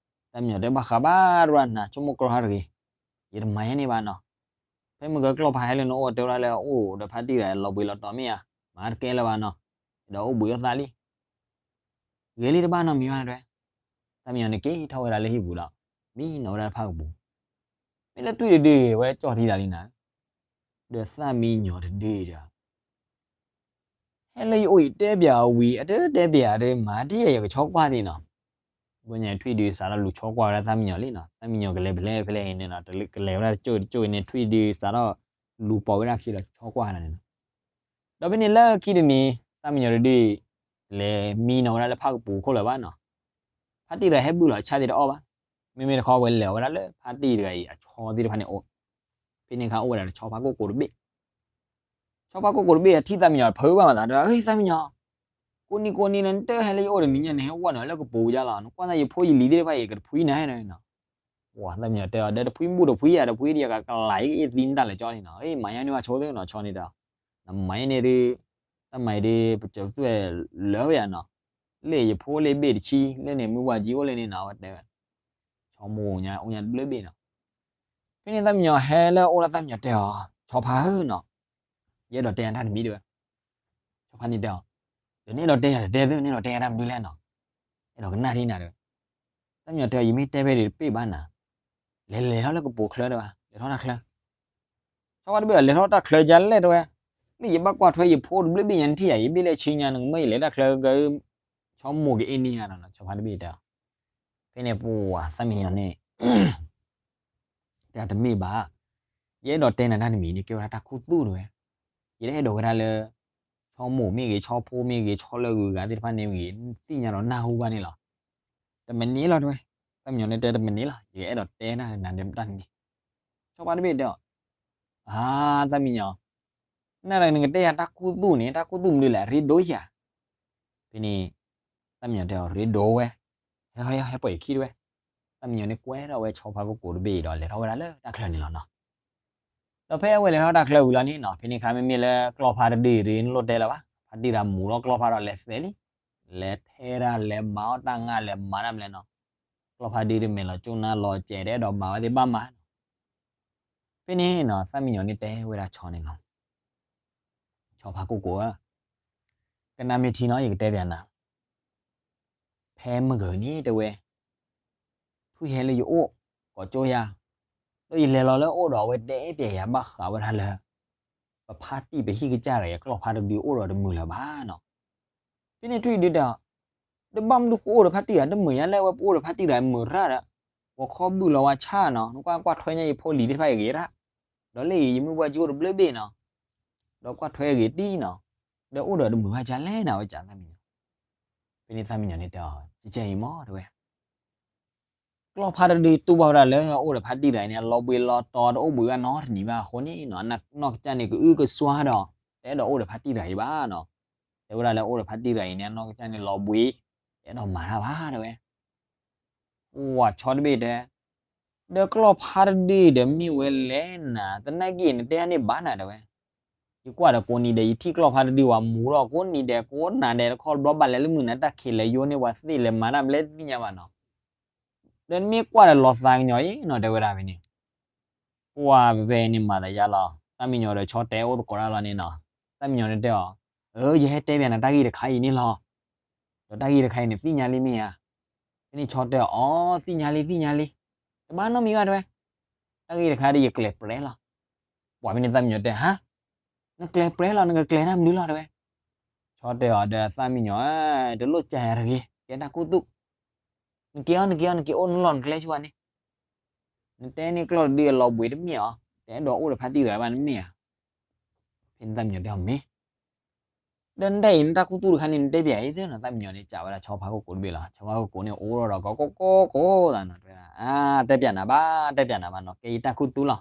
သၣ်မံယီၤတဲဘၣ်ဃးဘၣ်တရၣ်နၤ ဆိကမိၣ်ကြီတဂ့ၤ, ယတမၤယဲန့ၣ်ဘၣ်နီၤ, ဖဲမုၢ်ဂီၤကျီၢ်ဖါဟဲလၢနအိၣ်တဲဝဲဒၣ်လၢအအိၣ်ဒီးဖါတံၢ်တဂၤလီၤဘှံးလီၤတီၤမ့ၢ်ဧါ, မၤတကဲလၢၤဘၣ်နီၤ, ဒီးအိၣ်ဘှံးအိၣ်သးလံ ဂ့ၤလံတဘၣ်နီတမံၤဘၣ်တဲဝဲ, သၣ်မံယီၤန့ၣ်က့ၤထီၣ်ဝဲဒၣ်လၢဟံၣ်ပူၤဒီး မံနီၤဝဲဒၣ်တဖၣ်ကပူၤ, မ့ၢ်လၢထွံၣ်တဒုဝဲကၠီၣ်ထံသးလံနၤ, ဒီးသၣ်မံယီၤတဒုဒီး ဟဲလၢယအိၣ်ယတဲပျးအဝံၤ အတတဲပျးဒီး မၤတံၢ်ယၤယကဆီကွၢ်ဒံးနီၤ, ဘၣ်ဆၣ်ထွံၣ်ဒုစးထီၣ်လူၤဆီကွၢ်ဝဲဒၣ်သၣ်မံယီၤလံနီၤ, သၣ်မံယီၤကလဲၤဖဲလဲၣ်ဖဲလဲၣ်အံၤန့ၣ်နီၤ, ကလဲၤဝဲဒၣ်တကၠိၢ်တကၠိၢ်အံၤန့ၣ် ထွံၣ်ဒုစးထီၣ်လူၤပိာ်ဝဲဒၣ်ခံဒီးဆီကွၢ်န့ၣ်နီၤ, ဒီးဖဲန့ၣ်လၢခံတနံၤ သၣ်မံယီၤတဒု လဲၤမံနီၤဝဲဒၣ်လၢဖၣ်ကပူၤခိၣ်လၢၤဘၣ်နီၤ, ဖါတံၢ်တဂၤဟဲဘုၣ်လီၤဆါသ့ၣ်တအီၣ်ဘၣ်, မ့မ့ၢ်တခီဝဲလဲၤဝဲဒၣ်လၢဖါတံၢ်တဂၤအံၤအဆီသ့ၣ်တဖၣ်န့ၣ်အိၣ်, ဖဲန့ၣ်အခါအိၣ်ဝဲဒၣ်ဒီးဆီဖါကိၣ်ကိးတဘ့ၣ် ဆီဖါကိၣ်ကိးတဘ့ၣ်အထံၣ်သၣ်မံယီၤဖုးဘၣ်မၤသးဒီး သၣ်မံယီၤ, ကိးနံၤကိးနံၤလၢနတဟဲလၢယအိၣ်တနံၤညါန့ၣ် ဟဲဝဲနၤလၢကပူၤကလီၤ, နကွၢ်သးယဖိယလံၤသ့ၣ်တဖၣ်အံၤ ကတဖှံနၤဟဲနီၤ, ပှၤသၣ်မံယီၤတဲအီၤ ဒီးတဖှံဘူၣ်တဖှံယၤ တဖှံဒီးယကကလၤအံၤသံနတၢ်လၢာ်ကၠီန့ၣ်နီၤ, မၤယါန့ၢ်ဘၣ်ဆိသ့ၣ်နီၤ ဆီန့ၣ်တဲအီၤ, နမၤယါန့ၣ်ဒုး, တၢ်မၤအံၤဒုး ပစၢၤပသွဲၣ်လၢာ်ဝဲယၤနီၤ, လၢယဖိလၢဘ့ၣ်တဆံ လၢန့ၣ်မုၢ်ဝၤကံအိၣ်လၢန့ၣ်နီၤ အဝဲတဲဝဲ, ဆီမိၢ်ညါအိၣ်ညါတဘျုးဘ့ၣ်နီၤ, ဖဲန့ၣ်သၣ်မံယီၤဟဲလၢအအိၣ်လၢသၣ်မံယီၤတဲအီၤ ဆီဖါဧၢနီၤ, ယအဲၣ်ဒိးတဲနၤတၢ်တမံၤတဲဝဲ, ဆီဖါန့ၣ်တဲအီၤ, ဒီးနအဲၣ်ဒိးတဲယၤတတဲသ့ နအဲၣ်ဒိးတဲယၤတၢ်မနုၤလဲၣ်နီၤ, အဲၣ်ဒိးကနၣ်ဒ်နၤတဲဝဲ, သၣ်မံယီၤတဲအီၤ ယမ့ၢ်တဲဖဲဒၣ်တပ့ၢ်ဘၣ်နၤ, လဲၤလဲၤထီၣ်လၢကပိာ်ချၢတဲဝဲ, လဲၤထီၣ်တၢ်ချၢ ဆီဖါတဘ့ၣ်အလဲၤထီၣ်တၢ်ချၢကလဲၣ်တဲဝဲ, လၢယဘၣ်ကွၢ်ထွဲယဖိတဘျုးဘ့ၣ်ညါနထံၣ်ယၤ ယဘ့ၣ်လၢဆံညါ နကမၢယလဲၤတၢ်ချၢက, ဆီမိၢ်က့ၤအ့ၣ်န့ၢ်ယၤနီၤ ဆီဖါတဘ့ၣ်တဲအီၤ, ဖဲန့ၣ်ပှၤသၣ်မံယီၤန့ၣ် တဲတမ့ၢ်ဘၣ်, ယအဲၣ်ဒိးတဲနၤတၢ်တမံၤန့ၣ် ကဲဝဲဒၣ်တၢ်ခူသူၣ်တဲဝဲ, ယတအဲၣ်ဒိးဝဲဒၣ်လၢ ဆီမိၢ်မ့ၢ်ဂ့ၤ ဆီဖိမ့ၢ်ဂ့ၤ ဆီလၢအဂုၤအဂၤသ့ၣ်တဖၣ်န့ၣ်မ့ၢ်ဂ့ၤ သ့ၣ်ညါဒီးနၢ်ဟူဘၣ်န့ၣ်လီၤ, တမံၤန့ၣ်လီၤတဲဝဲ, သၣ်မံယီၤန့ၣ်တဲတမံၤန့ၣ်လီၤ ယအဲၣ်ဒိးတဲနၤတၢ်န့ၣ်, ဆီဖါတဘ့ၣ်တဲအီၤ, အါ သၣ်မံယီၤ, နနကတဲယၤတၢ်ခူသူၣ်န့ၣ် တၢ်ခူသူၣ်မနုၤလဲၣ် ရ့ဒိၣ်ယၤ, ဖဲန့ၣ် သၣ်မံယီၤတဲအီၤ ရ့ဒိၣ်ဝဲ, ဟဲဟဲဟဲပှဲၤယခံတဝဲ, သၣ်မံယီၤန့ၣ်ကွဲထီၣ်ဝဲဆီဖါကိၣ်ကိးတဘ့ၣ်ဒီး လဲၤထီၣ်ဝဲဒၣ်လၢတၢ်ချၢန့ၣ်လီၤနီၤ, ဒီးဖဲအဝဲလဲၤထီၣ်တၢ်ချၢဝံၤလီၤန့ၣ်နီၤ ဖဲန့ၣ်အခါမ့မ့ၢ်လၢကျီၢ်ဖါတဒုဒုး နလိၣ်တဲလၢၤဘၣ် ဖါတံၢ်တဂၤမူၤထီၣ်ကျီၢ်ဖါဒီးလဲၤသဲးလံ, လဲၤထဲတၢ်လဲၤမၤအီၣ်တၢ်ငါလဲၤမၤတၢ်မလဲၣ်နီၤ, ကျီၢ်ဖါဒုဒုးမဲာ်လီၤကၠိနါလီၤစဲးတအဲၣ်ဒိးမၤဝဲသ့ၣ်ဘၣ်မၤနီၤ, ဖဲန့ၣ်နီၤ သၣ်မံယီၤန့ၣ်တဲဝဲဒၣ်ဆီန့ၣ်လီၤ, ဆီဖါကိၣ်ကိးဧၢ, ကနၣ်မ့ၢ်ထံနီၤ ယကတဲပျးနၤ ဖဲမုၢ်ဂီၤန့ၣ်တဲဝဲ, ထွံၣ်ဟဲလၢယအိၣ် ကိးကၠိယၤ, ဒီးယလဲၤလီၤလၢအအိၣ်ဒီးအဝဲတဲပျးယၤဘၣ်ဃးဝဲဒၣ်လၢ ပဖါတံၢ်ပဟံၣ်ကစၢ်တဂၤအံၤ ကျီၢ်ဖါတဒုအိၣ်ဒီးတမုာ်လၢၤဘၣ်နီၤ, ဖဲန့ၣ်ထွံၣ်ဒုတဲအီၤ, ဒီးဘၣ်မနုၤဃိအိၣ်ဒီးဖါတံၢ်ဧါ တမုာ်ညါလဲၣ် ဝဲပအိၣ်ဒီးဖါတံၢ်တဂၤမုာ်ရၣ်ဒီး, ပှၤခီဘုၣ်လီၤဝဲဆၣ်နီၤ နကွၢ်ကွၢ်ထွဲညါယဖိလံၤသ့ၣ်တဖၣ်အံၤဂ့ၤရၣ်, ဒီးလၢအံၤယမုၢ်ဘှၢ်ကၠိတဘျုးဘ့ၣ်နီၤ, ဒီးကွၢ်ထွဲဂ့ၤတံၢ်နီၤ, ဒီးအိၣ်ဒီးတမုာ်ဘၣ်ကၢ်လဲၣ်နၤဝဲကၢ်သၣ်မံယီၤ, ဖဲန့ၣ်သၣ်မံယီၤန့ၣ်တဲအီၤ ကဲကဲအံၤမ့ၢ်တဲဝဲ ကျီၢ်ဖါတဒုတူၢ်ဘၣ်ဝဲဒၣ်လၢအအိၣ်ဒီးဖါတံၢ်တဂၤအံၤန့ၣ် အလီၤဘှံးလီၤတီၤတအိၣ်ဘှံးဘၣ်နီတနံၤဘၣ်အဃိန့ၣ်နီၤ, နီၢ်ကစၢ်န့ၣ်ကအုကစွါဒီး တအဲၣ်ဒိးအိၣ်ဒီးဖါတံၢ်တဂၤအံၤဘၣ်နီၤ, တဲဝဲဒၣ်လၢအအိၣ်ဒီးဖါတံၢ်တဂၤအံၤန့ၣ် အနီၢ်ကစၢ်န့ၣ်လီၤဘှံး, တအဲၣ်ဒိးမၤတၢ်ဘၣ်တဲဝဲ ပှၤဆီတဘ့ၣ်တဲ, မ ဒီးကျီၢ်ဖါတဒုဒီးမ့ၢ်ဝဲလဲၣ်နၤ, သနာ်က့ နတဲန့ၢ်ဘၣ်နၤတဲဝဲ, ယကွၢ်ဒီးကိးနံၤဒဲး ယထံၣ်ကျီၢ်ဖါတဒုဝဲမူထီၣ်ကိးနံၤဒဲး ကိးနၤဒဲးတခီ ဘျီဘၣ်လဲၤလၢမုၢ်နၤ တၢ်ခံးလၢယိန့ၢ်ပှၤသ့ၣ်လဲၤမၤတၢ်မလဲၣ်တသ့ၣ်ညါဘၣ်နီၤ. ဒီးနမ့ၢ်ကွၢ်ဒီးလီၤသးကညီၤအံၤနီၤ တဲဝဲဒၣ်ဖဲန့ၣ်, ပှၢ်ဖဲန့ၣ်မၤသးယါလီၤ, သၣ်မံယီၤဒီး ဆီတဲအိၣ်သကိးတၢ်လီၤန့ၣ်နီၤ. သၣ်မံယီၤန့ၣ်တဲအီၤ, အၢ ယဟဲတဲပၠးနၤတၢ်ဂ့ၢ်တခါအံၤန့ၣ်လီၤ. ဒီးတၢ်ဂ့ၢ်တခါအံၤန့ၣ် သ့ၣ်ညါလံမ့ၢ်ဧါ. ဖဲန့ၣ်ဆီတဲအီၤ, အီ သ့ၣ်ညါလံ သ့ၣ်ညါလံ, တဘၣ်နီတမံၤဘၣ်တဲဝဲ, တၢ်ဂ့ၢ်တခါဒီးယကျဲၤပြဲလီၤ. ပှၢ်ဖဲန့ၣ်သၣ်မံယီၤတဲ, ဟါ, နကျဲၤပြဲလီၤ နကကျဲၤတၢ်မနုၤလီၤတဲဝဲ. ဆီတဲအီၤဒီးသၣ်မံယီၤ, တလိၣ်ကၢ်ယၤတဂ့ၤ ကဲတၢ်ခူသူၣ်, နက့ၤအီၤ နက့ၤအီၤ နက့ၤအိၣ်နလီၢ်နကျဲဆိဝဲန့ၣ်, နတဲန့ၢ်ကျီၢ်တဒုအလီၤဘှံးတမ့ၢ်အီၤ, တအဲၣ်ဒိးအိၣ်ဒီးဖါတံၢ်တဂၤဘၣ်နမ့ၢ်ဧါ. ဖဲန့ၣ်သၣ်မံယီၤတဲအီၤမ့ၢ် ဒီးနဒၣ်အံၤ နတၢ်ခူသူၣ်တခါန့ၣ် နတဲပၠးအံၤသ့နီၤ. သၣ်မံယီၤန့ၣ် ကးဝဲဒၣ်ဆီဖါခိၣ်ကိးတဘ့ၣ်လီၤ. ဆီဖါခိၣ်ကိးန့ၣ် အိၣ်ထီၣ်ဒီးကကိၢ်ကိၢ်ကိၢ်သးနီၤ တဲဝဲဒၣ်, အါ တဲပၠးနၤဘၣ် တဲပၠးနၤဘၣ်နီၤ ကဲယတၢ်ခူသူၣ်လီၤ.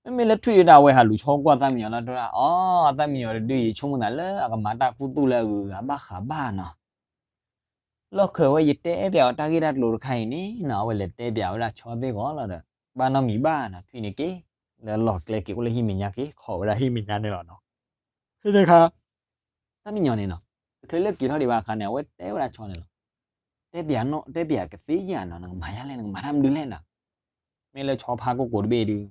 မ့မ့ၢ်လၢထွံၣ်ဒၣ်ဝဲဟးလူၤဆီကွၢ်သၣ်မံယီၤလီၤ တဲဝဲဒၣ်, အီ သၣ်မံယီၤတဒုအံၤ ဆိကမိၣ်သးလၢအကမၤတၢ်ခူသူၣ်လၢအဂုၤအဂၤဘၣ်ဃးဘၣ်နီၤ. လီၢ်ခၢးဝဲ ယတဲပၠးအီၤတၢ်ဂ့ၢ်တၢ်ကျိၤတခါအံၤန့ၣ်နီၤ အဝဲလဲၤတဲပၠးဝဲဒၣ်ဆီသ့ၣ်ဂီၤလီၤဒီး ဘၣ်နီတမံၤဘၣ်နီၤ ထွံၣ်န့ၣ်က့ၤ လၢလီၢ်ကျဲက့ၤအိၣ်လၢဟံၣ်မဲာ်ညါက့ၤ ခိးဝဲဒၣ်ဟံၣ်မဲာ်ညါန့ၣ်လီၤနီၤ. ဖဲန့ၣ်အခါ သၣ်မံယီၤန့ၣ်နီၤ တချုးလၢက့ၤထီၣ်ဒံးဘၣ်အခါန့ၣ် အဝဲတဲဝဲဒၣ်ဆီန့ၣ်လီၤ. တဲပၠးနီၤ တဲပၠးကသ့ဧါနီၤ နကမၤယါလဲၣ် နကမၤတၢ်မနုၤလဲၣ်နီၤ. မ့ၢ်လၢဆီဖါကိၢ်ကိၤတဘ့ၣ်ဒုး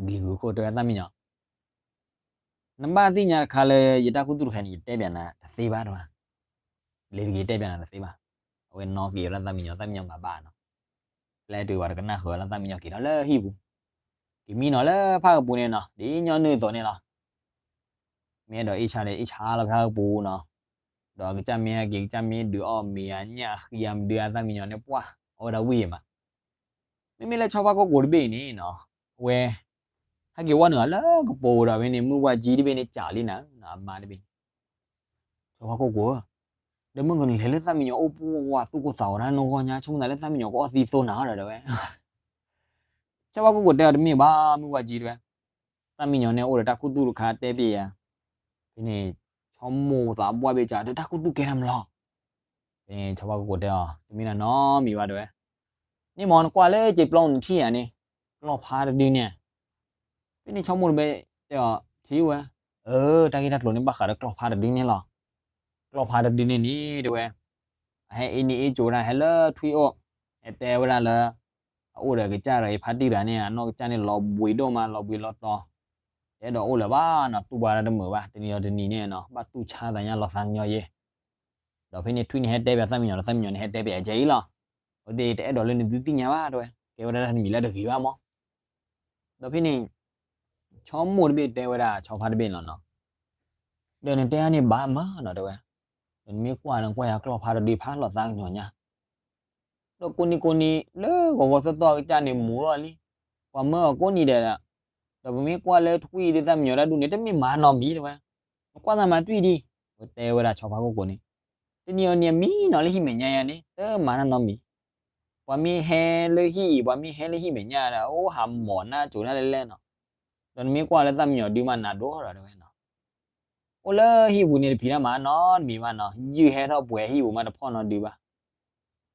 ဂ့ၤဂုာ်ခိၣ်တဲဝဲသၣ်မံယီၤ နဘၣ်သ့ၣ်ညါတခါလၢယတၢ်ခူသူၣ်တခါန့ၣ် ယတဲပၠးနၤတသ့ဘၣ်တဲဝဲ, လ့ၤတဂ့ၤတဲပၠးနၤတသ့ဘၣ်. အဝဲနီၣ်က့ၤဝဲဒၣ်သၣ်မံယီၤ သၣ်မံယီၤမၤဘၣ်နီၤ. ပျဲတုၤဝဲတကနၣ်ဃုာ်ဝဲလၢသၣ်မံယီၤက့ၤထီၣ်လၢဟံၣ်ပူၤ, က့ၤမံနီၤလၢဖၣ်ကပူၤန့ၣ်နီၤ ဒ်ညီနုၢ်အသိးန့ၣ်လီၤ. မ့ၢ်အဲၣ်ဒိးအ့ၣ်ဆါဒီးအ့ၣ်ဆါလီၤဖၣ်ကပူၤနီၤ, ဒီးကစၢ်မ့ၢ်ဟဲက့ၤ ကစၢ်မ့ၢ်ဒုးအီၣ်မ့ၤအညၣ်ဃံအမဒုးအသၣ်မံယီၤန့ၣ် ပှၢ် အဝဲဒၣ်ဝံၣ်မး. မ့မ့ၢ်လၢဆီဖါကိၢ်ကိၤတဘ့ၣ်အံၤန့ၣ်နီၤ အဝဲ ဟဲက့ၤဝီနုာ်အီၤလၢကပိာ်ဒီးဖဲန့ၣ် မုၢ်ဝၢ်ကၠံတဘ့ၣ်န့ၣ် ကးလံနၤ အမါတဘ့ၣ် ဆီဖါကိၢ်ကိၤဧၢ, ဒီးမုၢ်ကနုာ်လဲၤလၢသၣ်မံယီၤအိၣ်ပှၢ်သူၣ်ကိၢ်သးဂီၤတၢ်နီၢ်ဂီၢ်ညါ ဆိကမိၣ်သးလၢသၣ်မံယီၤကအိၣ်သံသိနၤဒီးတဲဝဲ. ဆီဖါကိၢ်ကိၤတဲအီၤတမ့ၢ်ဘၣ် မုၢ်ဝၢ်ကၠံတဲဝဲ, သၣ်မံယီၤန့ၣ်အိၣ်ဒီးတၢ်ခူသူၣ်တခါတဲပၠးယၤ, ဖဲန့ၣ် ဆီမိၢ်သးပှၢ်ဘ့ၣ်ကးဒီးတၢ်ခူသူၣ်ကဲထီၣ်မးလီၤ. ဖဲန့ၣ်ဆီဖါကိၢ်ကိၤတဲအီၤ တမ့ၢ်တၢ်နီတမံၤဘၣ်တဲဝဲ, န့ၣ်မ့ၢ်နကွၢ်လၢက့ၤပျီနထံၣ်ဧါန့ၣ်, ကျီၢ်ဖါတဒုန့ၣ် ဖဲန့ၣ်ဆီမိၢ်တဘ့ၣ်တဲအီၤ ထံၣ်ဝဲ, အၢ တၢ်ဂ့ၢ်တၢ်ကျိၤန့ၣ်ဘၣ်ဃးဒီးကျီၢ်ဖါတဒုန့ၣ်လီၤ. ကျီၢ်ဖါတဒုန့ၣ်န့ၣ်တဲဝဲ, အဟဲအ့န့ၢ်အ့ကၠိဒၣ် ဟဲလၢထွံၣ်အိၣ်, ဟဲတဲဝဲဒၣ်လၢ အအိၣ်ဒီးကစၢ်ဒီးအဖါတံၢ်တဂၤန့ၣ် အနီၢ်ကစၢ်န့ၣ် လီၤဘှံးဒိၣ်မး လီၤဘှံးလီၤတီၤ, တအဲၣ်ဒိးအိၣ်လၢၤဘၣ်နီၤ တူၢ်ဘၣ်တၢ်တမုာ်ဘၣ် တနံၤဒီးတနံၤန့ၣ်နီၤ ဘၣ်တူၢ်ဆါသးညါလီၤသးကညီၤယဲ ဒီးဖဲန့ၣ်ထွံၣ်န့ၣ်ဟဲတဲပၠးသၣ်မံယီၤဒီး သၣ်မံယီၤန့ၣ်ဟဲတဲပၠးယဲအံၤလီၤ. အဝဲသ့ၣ်တအဲၣ်ဒိးလၢနသုသ့ၣ်ညါဘၣ်တဲဝဲ, ကဲဝဲဒၣ်တၢ်တမံၤလၢတဂ့ၤဘၣ်မး. ဒီးဖဲန့ၣ် ဆီမိၢ်တဘ့ၣ်တဲဝဲဒၣ်ဆီဖါတဘ့ၣ်လီၤနီၤ, ဒီးနတဲအါန့ၢ်ဘၣ်မးနီၤတဲဝဲ, ဒီးနမ့ၢ်ကွၢ်နကွၢ်ယၤကျီၢ်ဖါတဒုဖးလီၤသးကညီၤညါ ဒီးကိးနံၤကိးနံၤ လၢဂီၤဂီၤသီသီအကစၢ်န့ၣ်မူထီၣ်လံ, ပှၤမၢအီၤကိးနံၤဒဲး, ဒီးပမ့ၢ်ကွၢ်လၢထွံၣ်ဒုးသၣ်မံယီၤတၢ်ဒူၣ်န့ၣ် တမ့ၢ်မၤနီတမံၤတဲဝဲ, နကွၢ်သးမၤထွံၣ်ဒံး, ဝဲတဲဝဲဒၣ်ဆီဖါခိၣ်ကိးန့ၣ်, တနံၤအီၤနံၤမံနီၤလၢဟံၣ်မဲာ်ညါယၤန့ၣ် တမၤတၢ်နီတမံၤ, ပှၤမ့ၢ်ဟဲလၢဟံၣ်အံၤ ပှၤမ့ၢ်ဟဲလၢဟံၣ်မဲာ်ညါဒီး အိၣ်ဟးမီၤနၢ်ကိၤတၢ်လဲၣ်လဲၣ်နီၤ, ဒီးနမ့ၢ်ကွၢ်လၢသၣ်မံယီၤဒုးမးနးဒိၣ်ဒီးတဲဝဲနီၤ အိၣ်လၢဟံၣ်ပူၤန့ၣ်တဖံးတၢ်မၤနီတမံၤဘၣ်နီၤ, ယုၢ်ဟဲထီၣ်ပှဲၤဟံၣ်ပူၤမးတဖီၣ်နီတဒုဘၣ်,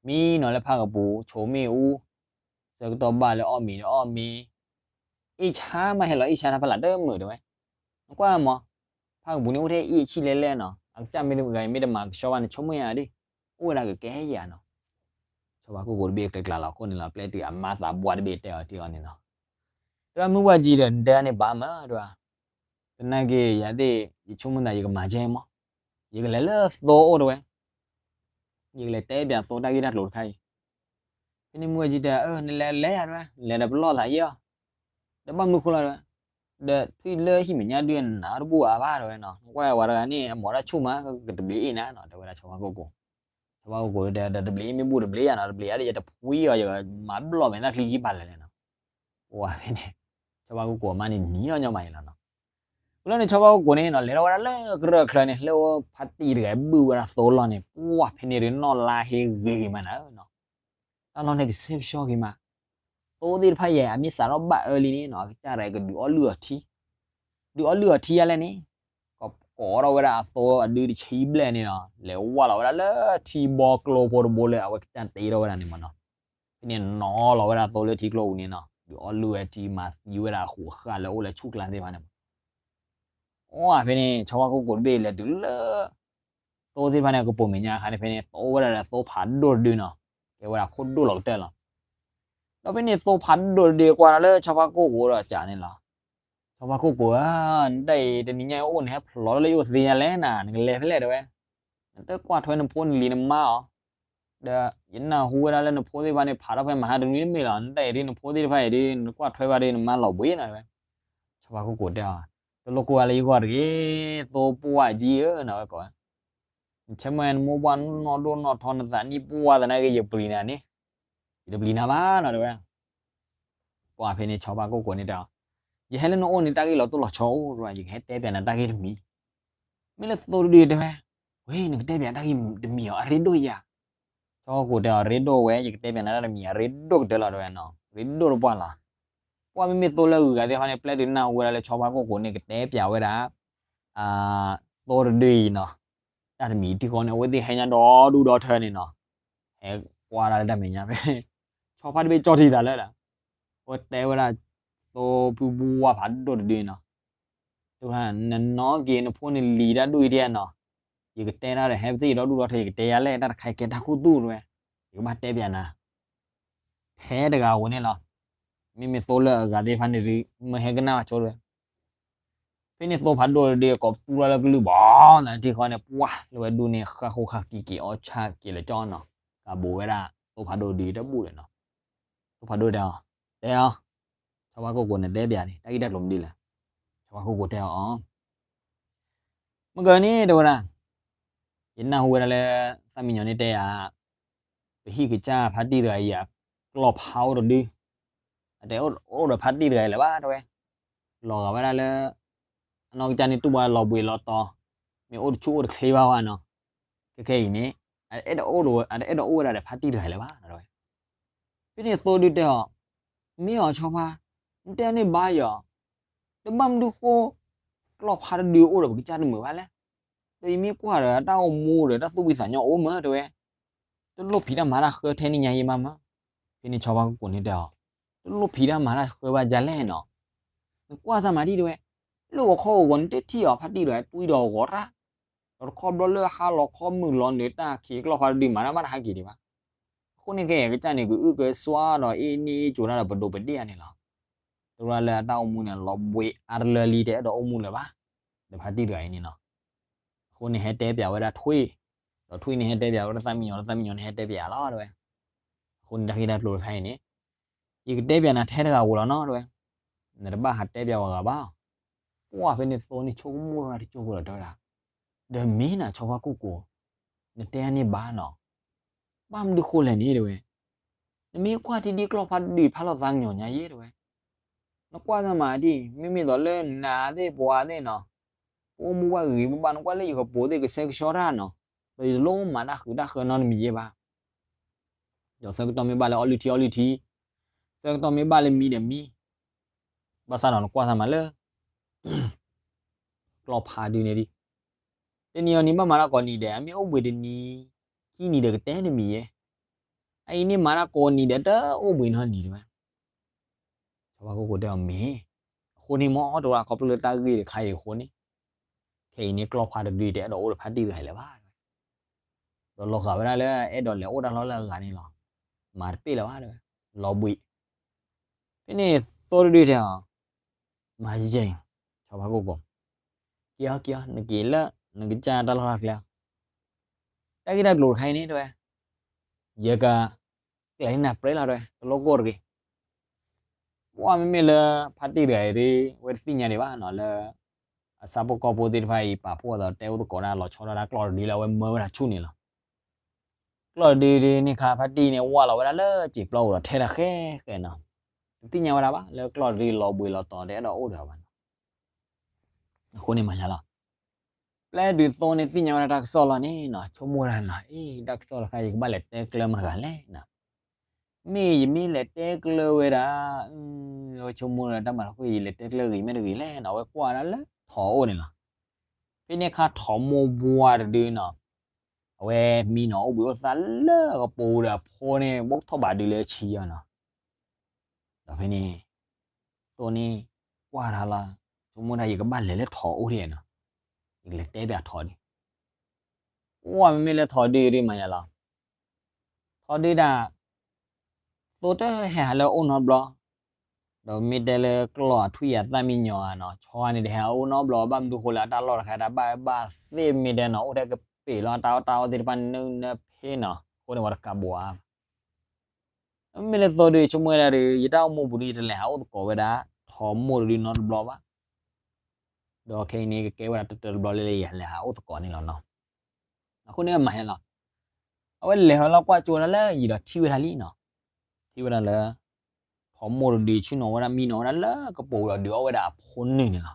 မံနီၤလၢဖၣ်ကပူၤ ဆိးမ့ၣ်အူ, ဆၢကတီၢ်ဘၣ်လၢအီၣ်မ့ၤဒီးအီၣ်မ့ၤ, အ့ၣ်ဆါမးဟဲလီၤအ့ၣ်ဆါတၢ်ဖးလၢ်တမုာ်တဲဝဲ, နကွၢ်မး, ဖၣ်ကပူၤန့ၣ်အိၣ်ထဲအ့ၣ်အဆံၣ်လဲၣ်လဲၣ်နီၤ, အကစၢ်မ့ၢ်တဂၤအံၤမ့ၢ်တမၤကဆှီဘၣ်န့ၣ် ဆိကမိၣ်ယၤဒၣ်, အိၣ်ဝဲဒၣ်ကကဲယၤနီၤ ဆီဖါခိၣ်ကိးတဘ့ၣ်ကျဲကျါလီၤခိၣ်န့ၣ်လီၤ ပျဲတုၤအမါသးဘှါတဘ့ၣ်တဲအီၤထံအီၤန့ၣ်လီၤ, တဲဝဲမုၢ်ဝၢ်ကၠံဒီး နတဲန့ၣ်ဘၣ်မးတဲဝဲ, သနာ်က့ ယၤသ့ၣ် ယဆိကမိၣ်သးယကမၤကဲမး, ယကလဲၤလၢသိအိၣ်တဲဝဲ, ယကလဲၤတဲပၠးသိတၢ်ဂ့ၢ်တၢ်ကျိၤတခါအံၤ, ဖဲန့ၣ်မုၢ်ဝၢ်ကၠံတဲ အၢ နလဲၤလဲၤယၤတဲဝဲ လဲၤဒီးပလီၢ်သးယဲၢ်အီၤ, ဒီးဘၣ်မနုၤဃိလီၤတဲဝဲ, ဒီးထွံၣ်လၢဟံၣ်မဲာ်ညါဒုးနးတဘူၣ်အါဘၣ်တဲဝဲနီၤ, နကွၢ်ဝဲတဂၤန့ၣ် အမီၤတၢ်ဆူၣ်မး ကတဘျီးအ့ၣ်နၤနီၤ တဲဝဲဒၣ်ဆီဖါခိၣ်ကိး ဆီဖါခိၣ်ကိးဒီး တဘျီးအ့ၣ်မ့ၢ်ဘူၣ်တဘျီးယၤနီၤ တဘျီးအါဒီး ယတဖှံအီၤ ယကမၤဘျီၣ်မဲာ်သၣ်ချံခံပာ်လဲၣ်လဲၣ်နီၤ, ပှၢ်ဖဲန့ၣ် ဆီဖါခိၣ်ကိးအမါန့ၣ်နံၤထီၣ်ညီမးယဲၢ်လီၤနီၤ, ဝံၤလီၤန့ၣ် ဆီဖါခိၣ်ကိးန့ၣ်နီၤ လဲၤထီၣ်ဝဲဒၣ်လၢကရၢၢ်ချၢန့ၣ် လၢဖါတံၢ်တဂၤဘုၣ်ဝဲဒၣ်သိလီၢ်န့ၣ် ပှၢ်ဖဲန့ၣ်ဒုးနီၢ်လါဟ့ဂ့ၤဂ့ၤမးနၤနီၤ, တၢ်လီၢ်န့ၣ်ကဆှဲကဆှီဂ့ၤမး, သိသ့ၣ်တဖၣ်ယဲၢ် အမ့ၢ်စးထီၣ်ဘၣ်အၢလံန့ၣ်နီၤ အကစၢ်တဂၤကဒုးအီၣ်လုၢ်အီထံ ဒုးအီၣ်လုၢ်အီထံယါလဲၣ်န့ၣ်, ကိးထီၣ်ဝဲဒၣ်အသိအဒုတဆံဘျဲၣ်န့ၣ်နီၤ လဲၤဝၢ်လီၤဝဲဒၣ်လၢထံဘီကျိဖိတဘိလၢအဝဲကစၢ်တ့ထီၣ်ဝဲဒၣ်န့ၣ်မးနီၤ, ဖဲ ဖဲန့ၣ်နီၤလီၤဝဲဒၣ်သိလၢထံကျိပူၤန့ၣ်နီၤ, ဒုးအီၣ်လုၢ်ဝဲထံမၤသံဝဲဒၣ်အဃိးအဃၢ်လၢအိၣ်လၢဆူၣ်ကျါသ့ၣ်တဖၣ်န့ၣ်, အီၣ်ဖဲန့ၣ် ဆီဖါခိၣ်ကိးတဘ့ၣ်လဲၤတုၤလၢ သိသ့ၣ်တဖၣ်န့ၣ် ကပိာ်မဲာ်ညါအခါန့ၣ် ဖဲန့ၣ်သိဝဲဒၣ်ဒီးသိဖးဒိၣ်တဒုနီၤ, ကဲဝဲဒၣ်ခိၣ်ဒိၣ်လီၤကတၢၢ်လီၤ. ဒီးဖဲန့ၣ်သိဖးဒိၣ်တဒုကွၢ်ဒီးလၢဆီဖါခိၣ်ကိးဒီးကးန့ၣ်လီၤ. ဆီဖါခိၣ်ကိးဧၢ, နတၢ်အံၤတနံၤညါအံၤအိၣ်နဟဲဖျိးထီၣ်လၢယအိၣ်သ့ညါလဲၣ်နၤ, နကလဲၤဖဲလဲၣ်တဲဝဲ, နတကွၢ်ထွဲနဖိနလံၤနမါအီၤ, ဒီးယနၢ်ဟူဝဲဒၣ်လၢနဖိသ့ၣ်တဖၣ်န့ၣ် ဖးထီၣ်ဖဲမဟါတနွံတမ့ၢ်လီၤ, နတၢ်အံၤဒ်နဖိသ့ၣ်တဖၣ်အံၤဒ် နကွၢ်ထွဲဘၣ်ဒ်နမါလီၤဘှံးနီၤတဲဝဲ. ဆီဖါခိၣ်ကိးတဲအီၤ, တလိၣ်ကိၢ်ဝဲလၢယဂီၢ်တဂ့ၤ, သိပှၢ်ကံဧၢနီၤဝဲကိးဝဲ, နဆဲးမ့ၢ်နမိၢ်ပှၢ်နီၢ်ဒိၣ်နီၢ်ထီ နသးနံၣ်ပှၢ်သနာ်က့ ယပျံၤနၤန့ၣ်, ယတပျံၤနၤဘၣ်နီၤတဲဝဲ. ပှၢ်ဖဲန့ၣ်ဆီဖါခိၣ်ကိးန့ၣ်တဲအီၤ, ယဟဲလၢနအိၣ်န့ၣ် တၢ်ဂ့ၢ်လီၤတိၢ်လီၤဆီအိၣ်, ယကဟဲတဲပၠးနၤတၢ်ဂ့ၢ်တမံၤ, မ့ၢ်လၢသိတဒုတဲဝဲ, ဝဲ နကတဲပၠးတၢ်ဂ့ၢ်တမံၤအီၤ အရ့ဒိၣ်ယၤ. ဆီဖါခိၣ်ကိးတဲအီၤ ရ့ဒိၣ်ဝဲ, ယကတဲပၠးနၤတၢ်တမံၤအီၤ ရ့ဒိၣ်ကတၢၢ်လီၤတဲဝဲနီၤ, ရ့ဒိၣ်တပှၢ်လီၤ. ပှၢ်မ့မ့ၢ်သိလၢအဂုၤအဂၤသ့ၣ်တဖၣ်န့ၣ် ပျဲတုၤနၢ်ဟူဝဲဒၣ်လၢဆီဖါခိၣ်ကိးန့ၣ် ကတဲပၠးဝဲဒၣ် သိတဒုအံၤနီၤ, တၢ်တမံၤတံၢ်ဃီန့ၣ် အဝဲသ့ၣ်ဟဲညါဒီဒူၣ်ဒီထၢန့ၣ်နီၤ, ဟဲကွၢ်ဒၣ်လၢတၢ်မဲာ်ညါဖဲ ဆီဖါတဘ့ၣ်ကၠီၣ်ထံသးလၢဒၣ်, အဝဲတဲဝဲဒၣ် သိပူပူဝါဖးဒိၣ်တဒုနီၤ, တဲဝဲဒၣ် နနီၣ်က့ၤနဖိနလံၤတၢ်ဒိၣ်အံၤဒ်နီၤ, ယကတဲတၢ်ဒီး ဟဲပသ့ၣ်ဒီဒူၣ်ဒီထၢ ယကတဲယၤလဲၣ်, တၢ်တခါအံၤကဲတၢ်ခူသူၣ်တဲဝဲ, ယကဘၣ်တဲပၠးနၤ ထဲတဂၤဧိၤန့ၣ်လီၤ. မ့မ့ၢ်သိလၢအဂၤသ့ၣ်တဖၣ်န့ၣ်ဒုး မ့ၢ်ဟဲကနၣ်ဘၣ်ဆိတဲဝဲ, ဖဲန့ၣ်သိဖးဒိၣ်တဒုကိးသူၣ်ထီၣ်လၢကလုၢ်ဘီ နထံၣ်ဃီန့ၣ် ပှၢ်လၢဝဲဒူၣ်န့ၣ် ဃၣ်ဃိဃၣ်ကံက့ၤအီၣ်ဆၣ်က့ၤလၢကၠီနီၤ, ကးဘိးဝဲဒၣ်သိဖးဒိၣ်တဒုတဘူၣ်ဒီးနီၤ, သိဖးဒိၣ်တဲအီၤ, တဲအီၤ, ဆီဖါခိၣ်ကိးန့ၣ်တဲပၠးန့ၣ် တၢ်ဂ့ၢ်တၢ်ကျိၤမနုၤလဲၣ်. ဆီဖါခိၣ်ကိးတဲအီၤ မ့ၢ်ကန့ၣ်တဲဝဲဒၣ်, ယနၢ်ဟူဝဲဒၣ်လၢ သၣ်မံညီၤန့ၣ်တဲယၤ, ပဟံၣ်ကစၢ်ဖါတံၢ်တဂၤအံၤအကျီၢ်ဖးအိၣ်တဒု, အတအိၣ်ဒီးဖါတံၢ်တဂၤအံၤလၢၤဘၣ်တဲဝဲ, လီၤဂာ်ဝဲဒၣ်လၢ အနီၢ်ကစၢ်န့ၣ်တူၢ်ဘၣ်လီၤဘှံးလီၤတီၤ, မ့ၢ်အိၣ်တဆူၣ်အိၣ်တချ့ဘၣ်ဘၣ်နီၤ, ခဲခဲအံၤန့ၣ် အတအဲၣ်ဒိးအိၣ်ဝဲဒၣ်ဒီးဖါတံၢ်တဂၤအံၤလၢၤဘၣ်တဲဝဲ. ဖဲန့ၣ်သိဒုတဲအီၤ, မ့ၢ်အီၤဆီဖါ, နတဲန့ၣ်ဘၣ်ယီၤ, တဘၣ်မနုၤဃိ ကျီၢ်ဖးတဒုအိၣ်ဒီးပကစၢ်တမုာ်ဘၣ်လဲၣ်, ဒီးယမ့ၢ်ကွၢ်ဒီးတၢ်အိၣ်မူဒီးတၢ်သူၣ်ဖှံသးညီအိၣ်မးတဲဝဲ, တလိၣ်ဖံးတၢ်မၤတၢ်ဃၢထဲန့ၣ်ညါယဲမးမး. ဖဲန့ၣ်ဆီဖါခိၣ်ကိးန့ၣ်တဲအီၤ, တလိၣ်ဖံးတၢ်မၤတၢ်ဃၢဘၣ်ဒ်လဲၣ်နီၤ, နကွၢ်စၢ်မၤဒံးတဲဝဲ, လၢဂီၤခီဂီၤဂီၤနတထံၣ်အီၤဖါတံၢ်ဒီးတွံၢ်ဒီးဂီၤတၢ်, ဒီးတခီဘျီလၢဟါလီၤခီမုၢ်လီၤနုာ်တၢ်ခံးကျီၢ်ဖးတဒုမၤတၢ်ဘၣ်တဟါက့ၤဒံးဘၣ်. အဃိန့ၣ်ခဲအံၤကစၢ်န့ၣ် ကအုၣ်ကစွါဒီးအ့ၣ်န့ၢ်အ့ၣ်ကၠိၤတၢ်ဒီးပဒိးပဒ့ၣ်အါန့ၣ်လီၤ. တရၢလၢအတၢ်အိၣ်မူန့ၣ် လီၤဘှံးအါတလၢလံ တအဲၣ်ဒိးအိၣ်မူလၢၤဘၣ်, ဒီးဖါတံၢ်တဂၤအံၤန့ၣ်နီၤ. အဃိန့ၣ်ဟဲတဲပၠးဝဲဒၣ်ထွံၣ်, ဒီးထွံၣ်န့ၣ်ဟဲတဲပၠးဝဲဒၣ်သၣ်မံညီၤ, ဒီးသၣ်မံညီၤန့ၣ်ဟဲတဲပၠးလီၤတဲဝဲ. အဃိန့ၣ်တၢ်ဂ့ၢ်တၢ်ကျိၤတခါအံၤန့ၣ် ယကတဲပၠးနၤထဲတဂၤဧိၤလီၤနီၤတဲဝဲ, နတဘၣ်ဟးတဲပၠးဝဲဂၤဘၣ်. ပှၢ်ဖဲန့ၣ်သိန့ၣ်ဆိကမိၣ်ထီၣ်တကၠိၢ်ဖိဒီးတဲဝဲဒၣ်, ဒီးမ့ၢ်နၤဆီဖါခိၣ်ကိး, နတဲန့ၣ်ဘၣ်နီၤ, ဘၣ်မနုၤဃိလဲၣ်န့ၣ်တဲဝဲ, နမ့ၢ်ကွၢ်ထံဒ်ကျီၢ်ဖးတဒုဖးလီၤသးကညီၤညါယဲတဲဝဲ, နကွၢ်စၢ်မၤဒံး မ့မ့ၢ်သိးလၢနၤသ့ၣ်ပှၤသ့ၣ်နီၤ, ပအိၣ်မူဘၣ်ဂ့ၤဂ့ၤဘၣ်ဘၣ် နကွၢ်လၢယကပိာ်သ့ၣ်ကဆှဲကဆှီတၢ်နီၤ, ဒီးယတလိၣ်မၤတၢ်ဃုာ်တၢ်ဃၢနီတမံၤယဲဘၣ်. ဒီးဆၢကတီၢ်မ့ၢ်ဘၣ်လၢအီလုၢ်ထံအီလုၢ်ထံ, ဆၢကတီၢ်မ့ၢ်ဘၣ်လၢမံဒီးမံ, ဘၣ်ဆၣ်ဒီးနကွၢ်စၢ်မၤလၢ ကျီၢ်ဖးဒုန့ၣ်ဒံး, တနံၤအီၤနံၤဘၣ်မၤတၢ်ကိးနံၤဒီး အမ့ၢ်အိၣ်ဘှံးတနံၤ, ခံနံၤဒီးကတဲတမံၤယဲ, အအံၤန့ၣ်မၤတၢ်ကိးနံၤဒီးတအိၣ်ဘှံးနီတနံၤတဲဝဲ. ဆီဖါခိၣ်ကိးတဲအီၤမ့ၢ်, အဃိန့ၣ်မ်အီၤတဲဝဲ ခီဖျိလၢတၢ်ဂ့ၢ်တခါအံၤအဃိန့ၣ်, ခဲအံၤန့ၣ်ကျီၢ်ဖးတဒုတအဲၣ်ဒိးအိၣ်ဒီးဖါတံၢ်တဂၤအံၤလၢၤဘၣ်တဲဝဲ. ဒီးလီၤဂာ်ဝဲဒၣ်လၢအဲၣ်ဒိးလဲၤအိၣ်တၢ်လီၢ်လၢအဂၤန့ၣ်လီၤ. မၤတပ့ၢ်လၢၤဘၣ်တဲဝဲ, လီၤဘှံး. ဖဲန့ၣ်သိတဒုတဲအီၤ, မၤယဲၢ်, ဆီဖါခိၣ်ကိး, က့ၤအီၤက့ၤအီၤ နက့ၤလၢ နကစၢ်တၢ်လီၢ်တၢ်ကျဲ, တၢ်ဂ့ၢ်တၢ်ကျိၤတခါအံၤန့ၣ်တဲဝဲ, ယက ကျဲၤန့ၢ်နၤပြဲလီၤတဲဝဲ တလိၣ်ကိၢ်တဂ့ၤ. ပှၢ်မ့မ့ၢ်လၢ ဖါတံၢ်တဂၤအံၤဒ် ဝဲတသ့ၣ်ညါဒံးဘၣ်နီၤ လၢ အဆၣ်ဖိကီၢ်ဖိသ့ၣ်တဖၣ်အံၤ ပာ်ဖှိၣ်အသးတဲအိၣ်သကိးတၢ်လီၤဆီဒၣ်တၢ်ကျီၢ်တဒုလၢအဝဲမၢဝဲဒၣ်ဆူၣ်န့ၣ်လီၤ. ကျီၢ်တဒုဒ်န့ၣ်ခါ ဖါတံၢ်န့ၣ် ဝၢ်လီၤဝဲဒၣ်လၢစံာ်ပျီပူၤဒီးထဲတၢ်ဃဲဃဲနီၤ. တသ့ၣ်ညါဝဲဒၣ်ဘၣ် လၢကျီၢ်တဒုလီၤဘှံးလီၤတီၤတအဲၣ်ဒိးအိၣ်ဒီးအီၤဘၣ်နီၤ. အဃိန့ၣ်မၤယါလီၤ. ပျဲဒုးသိန့ၣ်သ့ၣ်ညါဝဲဒၣ်တၢ်ကစီၣ်လီၤန့ၣ်နီၤ ဆိကမိၣ်ဝဲဒၣ်နီၤ အ့ တၢ်ကစီၣ်တခါအံၤ ယကဘၣ်လဲၤတဲကျၢမတၤတဂၤလဲၣ်နီၤ. မ့ၢ်ယမ့ၢ်လဲၤတဲကျၢဝဲဒၣ် အဝဲဆိကမိၣ်ဝဲဒၣ်တၢ်မၤတၢ်ဖိ ယလဲၤတဲကျၢဂ့ၤမ့ၢ်တဂ့ၤလဲၣ်နီၤ အဝဲကွၢ်ဝဲဒၣ်လၢထိးအိၣ်န့ၣ်လီၤ. ဖဲန့ၣ်ခါထိးမိၢ်ပှၢ်တဒုနီၤ အဝဲမံနီၤ အိၣ်ဘှံးအိၣ်သါလၢကပိာ်ပူၤဒီးအဖိန့ၣ် ဘိၣ်ထီၣ်ဘးဒုလၢဆံယီၤနီၤ. ဒီးဖဲန့ၣ် သိန့ၣ် ကွၢ်တၢ်လီၤ, ဆိကမိၣ်ဒၣ်ယကဘၣ်လဲၤလၢထိးအိၣ်ဒံးနီၤ, ယကလဲၤတဲပၠးထိးဒု, ပှၢ်မ့မ့ၢ်လၢထိးဒုဒုမၤယၤလီၤ. ထိးဒုဒၣ် သိတဟဲဟးလၢအအိၣ်နီတဘျီ, ဒီးမ့ၢ်တဲလၢကျီၢ်အထွံၣ်အသၣ်မံညီၤဧါနီၤ, ဆီန့ၣ်တဟဲအအိၣ်နီတဘျီ ဘၣ်မနုၤဃိလၢအတၢ်လီၢ်တခါ တၢ်ဘၣ်ဘၣ်သ့ၣ်မ့ၢ်တဲနီၤ, အိၣ်ထဲကပ့ၤလီၤအတၢ်အီၣ်တၢ်အီသ့ၣ်တဖၣ်နုာ်နၢ်ဖဲနီၤ, အဃိန့ၣ်ဝဲတကးဘိးအါဘၣ်. မ့မ့ၢ်လၢသိဒု ဆိကမိၣ်ဝဲဒၣ်ဒီး ယတၢ်အိၣ်မူပူၤဒု ယတလဲၤဟးအိၣ်သကိးဝဲဒၣ် ထိးမိၢ်တဒုနီတဘျီဘၣ်. ဒီးခဲအံၤန့ၣ် ကကဲဝဲဒၣ်တၢၢ်တၢၢ်တဘျီလၢယလဲၤဟးအိၣ်သကိးန့ၣ်လီၤနီၤ. အဃိန့ၣ်မၤဟဲလီၤ. အဝဲလဲၤဟီလီၤကွၢ်ကၠိဒၣ်လၢယံၤဒီးထံၣ်ဝဲဒၣ်လံနီၤ. ထံၣ်ဝဲဒၣ်လၢ ထိးမိၢ်တဒုဆ့ၣ်နီၤဝဲဒၣ် မံနီၤဝဲဒၣ်လၢကပိာ်ပူၤဒီးဒုးအီၣ်ဝဲဒၣ်အဖိနုာ်န့ၣ်လီၤ.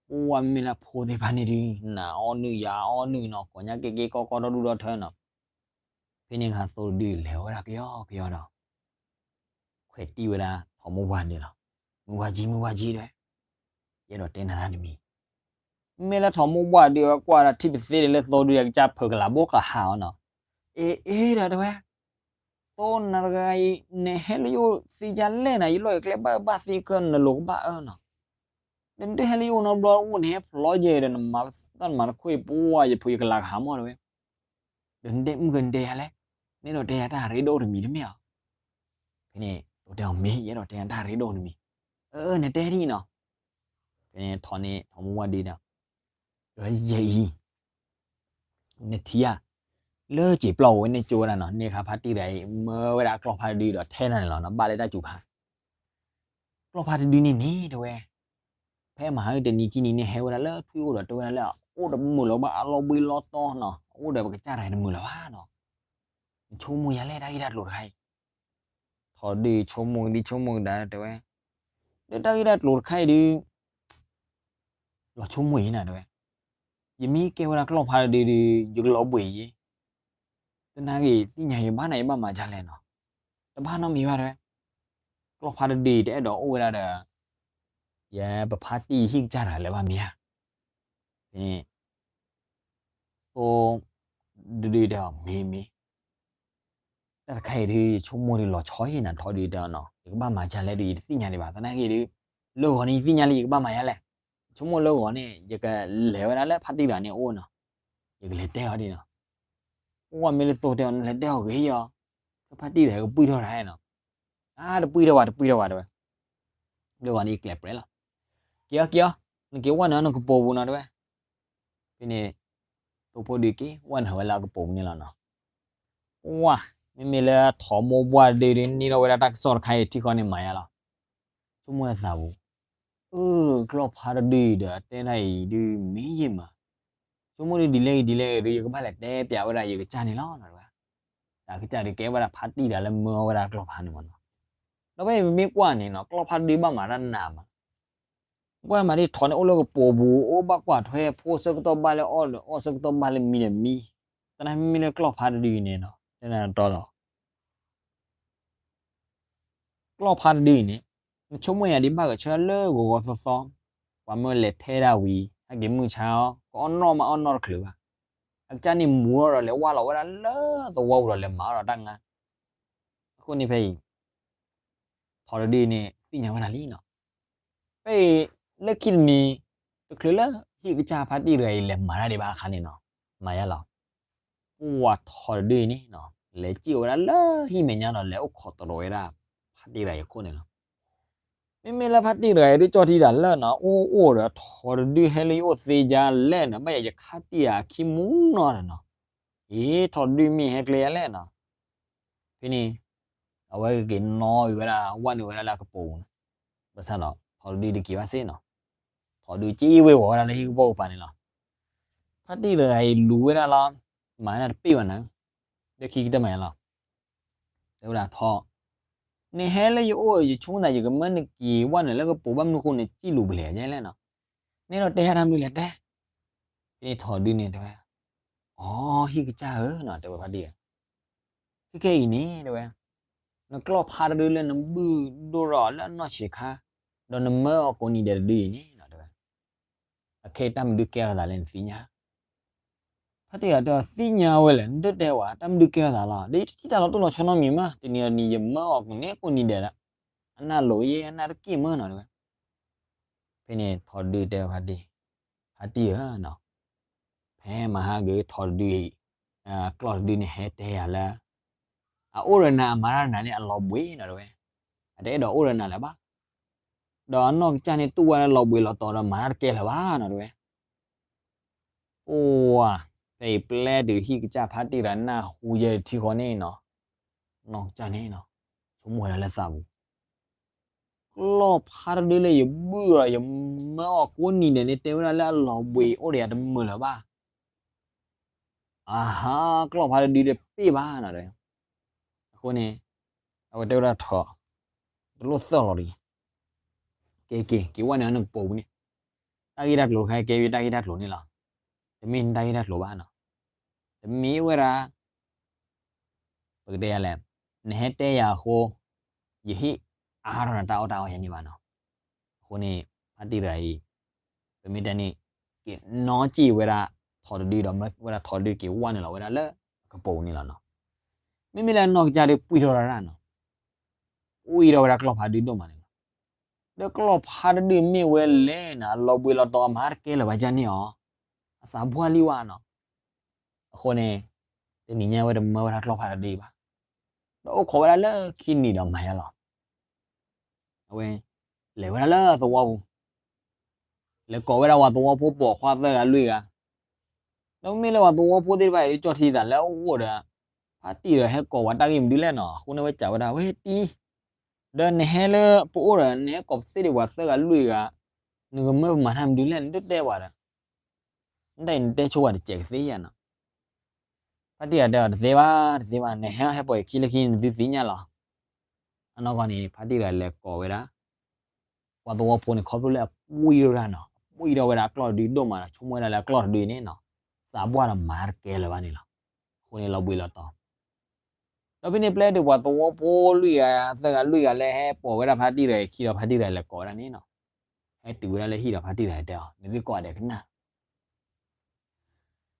ပှၢ်မ့မ့ၢ်လၢအဖိသ့ၣ်တဖၣ်န့ၣ်ဒု နၤအီၣ်နုာ်ယၤအီၣ်နုာ်နီၤ, ကိးညါက့ၤက့ၤကီကီဒီဒူၣ်ဒီထၢနီၤ. ဖဲန့ၣ်အခါသိတဒုလဲၤဝဲဒၣ်ကယီကယီဒီး ခွဲးတံၢ်ဝဲဒၣ်ထိးမိၢ်ပှၢ်ဒုလီၤ. မုၢ်ဝါကံ မုၢ်ဝါကံတဲဝဲ, ယအဲၣ်ဒိးတဲနၤတၢ်တမံၤ. မ့ၢ်လၢထိးမိၢ်ပှၢ်ဒုအဝဲကွၢ်ဒီးထံၣ်ပသ့ဒ်လၢသိဒုအကစၢ်ဖုးကလးဘိကဟးအီၤနီၤ. အ့ အ့ဒီးတဲဝဲ, သိနၤတဂၤအံၤ နဟဲလၢယအိၣ်သ့ဒ်လဲၣ်နီၤ, ယလီၢ်ယကျဲဘၣ်အၢဘၣ်သ့ကၢ နလိၤကဘၣ်အၢနီၤ. ဒီးနတဟဲလၢယအိၣ်နီတဘျီအိၣ်န့ၣ် ဟဲဖျိယဲဒီးနမၤတၢ်နမၤတခိၣ်အံၤ ပှၢ်ယဖုးယကလးကဟးမီၢ် တဲဝဲ. ဒီးနတဲမုၢ်ကနတဲယၤလဲၣ်, နအဲၣ်ဒိးတဲယၤတၢ်ရ့ဒိၣ်တမံၤတမ့ၢ်ဧါ. ဖဲန့ၣ် သိတဲအီၤမ့ၢ် ယအဲၣ်ဒိးတဲယၤတၢ်ရ့ဒိၣ်တမံၤ. အၢ နတဲဒ်နီၤ. ဖဲန့ၣ်ထိးန့ၣ် ထိးမိၢ်ပှၢ်ဒုဒီး, ဒီးယဲအံၤ နထံၣ်ဧါ, လၢစံာ်ပျီဝဲန့ၣ်ကၠိဝဲဒၣ်နီၤ, န့ၣ်အခါဖါတံၢ်တဂၤအံၤ မၢဝဲဒၣ်ကျီၢ်ဖါတဒုဒီးထဲနၤန့ၣ်လီၤနီၤ, ဘၣ်လၢတၢ်စူၤခါ. ကျီၢ်ဖါတဒုန့ၣ်န့ၣ်တဲဝဲ, ဖဲမဟါတနံၤခံနံၤန့ၣ် ဟဲဝဲဒၣ်လၢထွံၣ်အိၣ်ဒီးတဲဝဲဒၣ်လၢအအိၣ်ဒီးမုာ်လီၤဘၣ်အလီၤဘှံးလီၤတီၤနီၤ, အအိၣ်ဒီးပကစၢ်တဂၤတမုာ်လီၤဘၣ်နီၤ. နဆိကမိၣ်ယၤလဲၣ်တၢ်ဂ့ၢ်တၢ်ကျိၤတခါအံၤ. ထိးဒုဆိကမိၣ်ကဒံဆိကမိၣ်ကဒါတဲဝဲ, ဒီးတၢ်ဂ့ၢ်တၢ်ကျိၤတခါအံၤဒု လီၤဆိကမိၣ်အံၤနၤတဲဝဲ, ယမ့ၢ်ကဲဝဲဒၣ်ကျီၢ်ဖါတဒုဒု ယကလီၤဘှံးယဲ, သနာ်က့ သ့ၣ်ညါယဘၣ်နၤ ယဘၣ်မၤဒ်လဲၣ်နီၤ, တဘၣ်နီတမံၤဘၣ်တဲဝဲ, ကျီၢ်ဖါတဒုအံၤ တအဲၣ်ဒိးအိၣ်ဝဲဒၣ်ဒီး ယဲပဖါတံၢ်ဟံၣ်ကစၢ်တဂၤလၢၤဘၣ်မ့ၢ်ဧါ. ဖဲန့ၣ် သိဒုတဲအီၤ မ့ၢ်မ့ၢ် တၢ်တခါအံၤဒု ယဆိကမိၣ်ဒုလီၤဆီအံၤနၤ, ထိးဒုတဲအီၤနီၤ, ယကဘၣ်မၤဒ်လဲၣ်ဒု ယတသ့ၣ်ညါဒံးဘၣ်, သနာ်က့ဒု လၢဂီၤန့ၣ် ယသ့ၣ်ညါလံ ယကဘၣ်မၤဒ်လဲၣ်. ယဆိကမိၣ်လၢဂီၤန့ၣ် ယကလဲၤဝဲဒၣ်လၢဖါတံၢ်တဂၤန့ၣ်အအိၣ်နီၤ, ယကလဲၤတဲအီၤဒ်နီၤ. ပှၢ်မ့ၢ်လၢသိတဲအီၤ နလဲၤတဲအီၤဂ့ၤယီၤ, ဖါတံၢ်တဂၤကပုၢ်ထီၣ်တၢ်နီၤ. အါ တပုၢ်ထီၣ်ဘၣ် တပုၢ်ထီၣ်ဘၣ်တဲဝဲ, လၢဂီၤန့ၣ်ယကျဲးပြဲလီၤ. က့ၤအီၤ က့ၤအီၤ, နက့ၤဝဲနုာ်နကပိာ်ပူၤနီၤတဲဝဲ. ဖဲန့ၣ် သိဖိဒုက့ၤဝဲနုာ်ဝဲလၢအကပိာ်ပူၤန့ၣ်လီၤနီၤ. ပှၢ် မ့မ့ၢ်လၢထိးမိၢ်ပှၢ်ဒုဒုန့ၢ်ထီၣ်ဝဲဒၣ်တၢ်ကစီၣ်တခါအံၤထံဃီန့ၣ်မၤယါလီၤ. ဆိကမိၣ်အသးပူၤ, အၢ ကျီၢ်ဖါတဒုအံၤဒီးတဲဒၣ်အံၤဒုမ့ၢ်ယဲၢ်မး, ဆိကမိၣ်ဒုဒ်လဲၣ်ဂ့ၤဒ်လဲၣ်ဂ့ၤဒု ယကဘၣ်လဲၤတဲပၠးဝဲဒၣ်ယကစၢ်န့ၣ်လီၤနီၤတဲဝဲ. တၢ်ကစၢ်ဒုကဲဝဲဒၣ်ဖါတံၢ်တဂၤလၢမၢအီၣ်ဝဲဒၣ်ကျီၢ်ဖါန့ၣ်မးနီၤ. ဒီးဖဲအံၤပမ့ၢ်ကွၢ်န့ၣ်နီၤ ကျီၢ်ဖါတဒုဘၣ်မၤတၢ်နးမး ကွၢ်မးဒ်ထိးန့ၣ်အိၣ်လၢကပိာ်ပူၤ အိၣ်ဘၣ်ကွၢ်ထွဲဖိဆၢကတီၢ်ဘၣ်လၢအီၣ်ဒီးအီၣ်ဆၢကတီၢ်ဘၣ်လၢမံဒီးမံ, သနာ်မ့မ့ၢ်လၢကျီၢ်ဖါတဒုအံၤန့ၣ်နီၤ တဲနၤတီလီၤ. ကျီၢ်ဖါတဒုအံၤန့ၣ် နဆိကမိၣ်ယၤဒ်ဘၣ်ဂဲၤဆၢလၢဂီၤဂီၤသီသီ, ပှၤမၢလဲၤထဲဒၣ်ဝံၤ ဟဲက့ၤမုၢ်ဆါအီၤ ကအီၣ်နီၣ်မးအီၣ်နီၣ်တချုးဘၣ်, အကစၢ်န့ၣ်မူထီၣ်ဒီးလဲၤဝၢ်လီၤဝဲဒၣ်လၢသဝီပူၤဒီးလဲၤမၤအီၣ်ဒီးတၢ်ငါ. အဃိန့ၣ်ဖဲအံၤ ထိးတဒုအံၤန့ၣ် သ့ၣ်ညါဝဲဒၣ်လံနီၤ. ဖဲအံၤ လၢခံတနံၤ တချုးလၢဟံၣ်ကစၢ်ဖါတံၢ်တဂၤအံၤလဲၤမၤတၢ်ဒံးဘၣ်အခါန့ၣ်နီၤ, မၤယါလီၤ. ပှၢ်ထိးတဒုအံၤန့ၣ်နီၤ လဲၤစံၣ်ဝဲဒၣ်လၢဟံၣ်မဲာ်ညါဒီး လဲၤအိၣ်ခိးတရိးဝဲဒၣ် ဖါတံၢ်တဂၤအံၤအခိၣ်န့ၣ်လီၤ. မ့မ့ၢ်လၢဖါတံၢ်တဂၤအံၤဒုးကၠီၣ်ထံတၢ်လၢနီၤ အိၣ်အိၣ်ဒီးထိးတဒုဟဲလၢယအိၣ်သ့ဒ်လဲၣ်နီၤ, ဘၣ်ယၤယခါတံၢ်ဧါခံမူနီၤဒီးနီၤ, အ့ ထိးတဒုမ့ၢ်ဟဲကျဲယၤလဲၣ်နီၤ. ဖဲန့ၣ် အဝဲက့ၤနီၣ်အံၤဝဲဒၣ် ဝဲနုာ်ဝဲဒၣ်လၢအကပိာ်ပူၤနီၤ, ဘၣ်ဆၣ်ဒီး ထိးတဒုတက့ၤဘၣ်စ့ၢ်နီၤ, ထိးတဒုက့ၤဝဲဝီၤဝဲဒၣ်လၢဟံၣ်ကပိာ်ကပၤန့ၣ်လီၤ. ဖါတံၢ်တဂၤအံၤလူၤဝဲဒၣ်လီၤ, မၤဝဲဒၣ်တပ့ၢ်ဘၣ်နၤ, လၢခံကတၢၢ်မၤယါလီၤ. တဲဝဲဒၣ်ထိး, နဟဲလၢယအိၣ် ယဆိကမိၣ်သး ယကမၢနက့ၤဝဲနုာ်လၢကပိာ် ဘၣ်မနုၤဃိနစံၣ်လူၤပလဲၤယဲလဲၣ်နီၤ, နအဲၣ်ဒိးတဲယၤတၢ်မနုၤလဲၣ်တဲ. ဖဲန့ၣ်ထိးတဒုန့ၣ်တဲဝဲ, အိ ဟံၣ်ကစၢ်ဧၢနီၤ တဲဝဲဖါတံၢ်ဧၢ, ခဲကဲအံၤန့ၣ်တဲဝဲ, နကျီၢ်ဖါတဒုလၢနဘုၣ်ဒိၣ်ထီၣ်လၢအနီၢ်ဆံးခါ, ဒီးနမၢအီၤကိးနံၤဒဲးတဒုအံၤန့ၣ်နီၤတဲဝဲ, အခဲအံၤတၢ်မနုၤဒုးကဲထီၣ်သးလဲၣ်နသ့ၣ်ညါ. ဖါတံၢ်တဂၤတဲအီၤ သ့ၣ်ညါဝဲလဲၣ်, နတတဲဝဲ တၢ်မနုၤကဲထီၣ်သးလီၤ, ဒီးယတထံၣ်တၢ်လီၤတိၢ်လီၤဆီနီတမံၤမး, တနံၤအံၤန့ၣ် ယမၢအီၤန့ၣ်ကိးနံၤဒဲးဒီး, အနၢ်လိၤယဲ အနၢ်တက့ၢ်မးနီၤတဲဝဲ. ဖဲန့ၣ်ထိးတဒုတဲဝဲဖါတံၢ်, ဖါတံၢ်ဧၢ, ဖဲမဟါက့ၤထိးတဒုအံၤ, ကျီၢ်တဒုန့ၣ်ဟဲတဲယၤလၢ အအိၣ်ဒီးနၤအမၤတၢ်နၤန့ၣ်အလီၤဘှံးနီၤတဲဝဲ, အတအဲၣ်ဒိးအိၣ်ဒီးနၤလၢၤဘၣ်, ဒီးအနီၢ်ကစၢ်န့ၣ်တူၢ်ဝဲလၢလီၤဘှံးလီၤတီၤဒီးမၤတၢ်တကဲလၢၤဘၣ်နီၤတဲဝဲ. အိၣ်ဝါ, ဖဲအံၤပျဲတုၤဟံၣ်ကစၢ်ဖါတံၢ်တဂၤနၢ်ဟူယဲတထံဃီန့ၣ်နီၤ, နီၢ်ကစၢ်န့ၣ်နီၤ, ဆိကမိၣ်ဝဲဒၣ်လၢသးပူၤ, ကျီၢ်ဖါတဒုလၢယဘုၣ်ဒီးယမၢအီၤကိးနံၤဒဲးန့ၣ် တဲဝဲဒၣ်လၢအလီၤဘှံးအိၣ်ဒီးယၤတမုာ်လၢၤဘၣ်, အဟါ, ကျီၢ်ဖါတဒုတပ့ၢ်ဘၣ်နီၤတဲဝဲ. အဃိန့ၣ် အဝဲတဲဝဲဒၣ်ထိး, တလိၣ်သၢၣ်လီၤတဂ့ၤ, ကဲက့ၤ က့ၤဝဲနုာ်လၢနကပိာ်ပူၤန့ၣ်, တၢ်ဂ့ၢ်တၢ်ကျိၤတခါကဲဝဲတၢ်ဂ့ၢ်တၢ်ကျိၤန့ၣ်လီၤ, တမ့ၢ်နတၢ်ဂ့ၢ်တၢ်ကျိၤဘၣ်နီၤ, တမ့ၢ်ဝဲဒၣ် ပကတဲယၤလဲၣ်, နဟဲတဲယၤအဃိ, ယဟ့ၣ်အါထီၣ်နၤတၢ်အီၣ်တၢ်အီယဲန့ၣ်ဘၣ်နီၤ. အဃိန့ၣ် ဖါတံၢ်တဂၤအံၤ, ပမ့ၢ်တဲန့ၣ်, က့ၤနီၣ်က့ၤဝဲဒၣ်ထိးတဒုဒီး မၢဝဲဒၣ်ထိးတဒုက့ၤဝဲနုာ်လီၤဝဲဒၣ်လၢအကပိာ်ပူၤန့ၣ်လီၤနီၤ. မ့မ့ၢ်လၢနီၢ်ကစၢ်ဒုးပှံၢ်ထီၣ်တၢ်နီၤ, ပှံၢ်ထီၣ်ဝဲဒၣ်ကျီၢ်ဖါတဒုဒိၣ်မးန့ၣ်လီၤ. ဒီးကျီၢ်ဖါတဒုမ့ၢ်ဝဲလဲၣ်န့ၣ် အလီၤဘှံးလီၤတီၤမၤတၢ်တကဲလၢၤဘၣ်န့ၣ်အီၤ, အသးပှၢ်လံဝဲနီၤ. အဃိန့ၣ် တနံၤညါဝဲတမၢဝဲဒၣ်ကျီၢ်ဖါတဒုဘၣ်, ဒီးအိၣ်ခိးဝဲဒၣ်လၢခံနံၤဒီးမၤယါလီၤ. အဝဲ လဲၤဝဲဒၣ်လၢသဝီပူၤ, လဲၤကိးဝဲဒၣ်ပှၤသဝီဖိပိာ်ခွါသၢဂၤလွံၢ်ဂၤ, ဒီးမ့ၢ်လၢပှၤသဝီဖိသ့ၣ်တဖၣ်အံၤ ကၠီၣ်ထံသးလၢအအိၣ်ဒီး ဖါတံၢ်ဒီးဟဲကိးပှၤတၢ်ဂ့ၢ်မနုၤလဲၣ်နီၤ, အဃိန့ၣ်ဝဲစံးဝဲဒၣ် ဝဲတံၢ်, ဒီးနဟဲလၢပအိၣ်ဒီး နဟဲကိးပသ့ၣ်ဒီးပှၤသၢဂၤလွံၢ်ဂၤ, နကမၢပမၤတၢ်မနုၤလဲၣ် နတတဲပှၤဒီး နတၢ်အံၤနတဲဆိဝဲတစဲးကသ့ဧါနီၤ. ဖါတံၢ်တဂၤတဲအီၤ တသ့ဘၣ် တသ့ဘၣ်, နဟဲဟဲပိာ်ယခံလၢခံ နသုသ့ၣ်ညါလီၤ. အနီၢ်ကီၢ်န့ၣ် ဖါတံၢ်တဂၤလဲၤကိးဝဲဒၣ် ပှၤသဝီဖိန့ၣ် ခီဖျိလၢအပှံၢ်ထီၣ်ဝဲဒၣ်နီၤ, ပှံၢ်ထီၣ်ဝဲဒၣ်အကျီၢ်တဒုဒိၣ်မးဒီး ဆိကမိၣ်ဝဲဒၣ်လၢအကျီၢ်တဒုန့ၣ်နီၤ, သးပှၢ်ဒီးမၤတကဲလၢၤဘၣ်န့ၣ်လီၤ. အဃိန့ၣ်လီၤဘှံးလီၤတီၤ ဒီးဖဲန့ၣ်ပျဲတုၤပှၤသဝီဖိလွံၢ်ဂၤ သၢဂၤလွံၢ်ဂၤလၢဟဲပိာ်ဝဲဒၣ်ဖါတံၢ်တဂၤအခံဒီး ဖါတံၢ်တဂၤလဲၤကိးဝဲဒၣ်န့ၣ်နီၤ, ဟဲတုၤဝဲဒၣ်လၢဟံၣ်ဒီးဖါတံၢ်တဂၤတဲအီၤ နသုကိးဂၤဒဲးကနၣ်,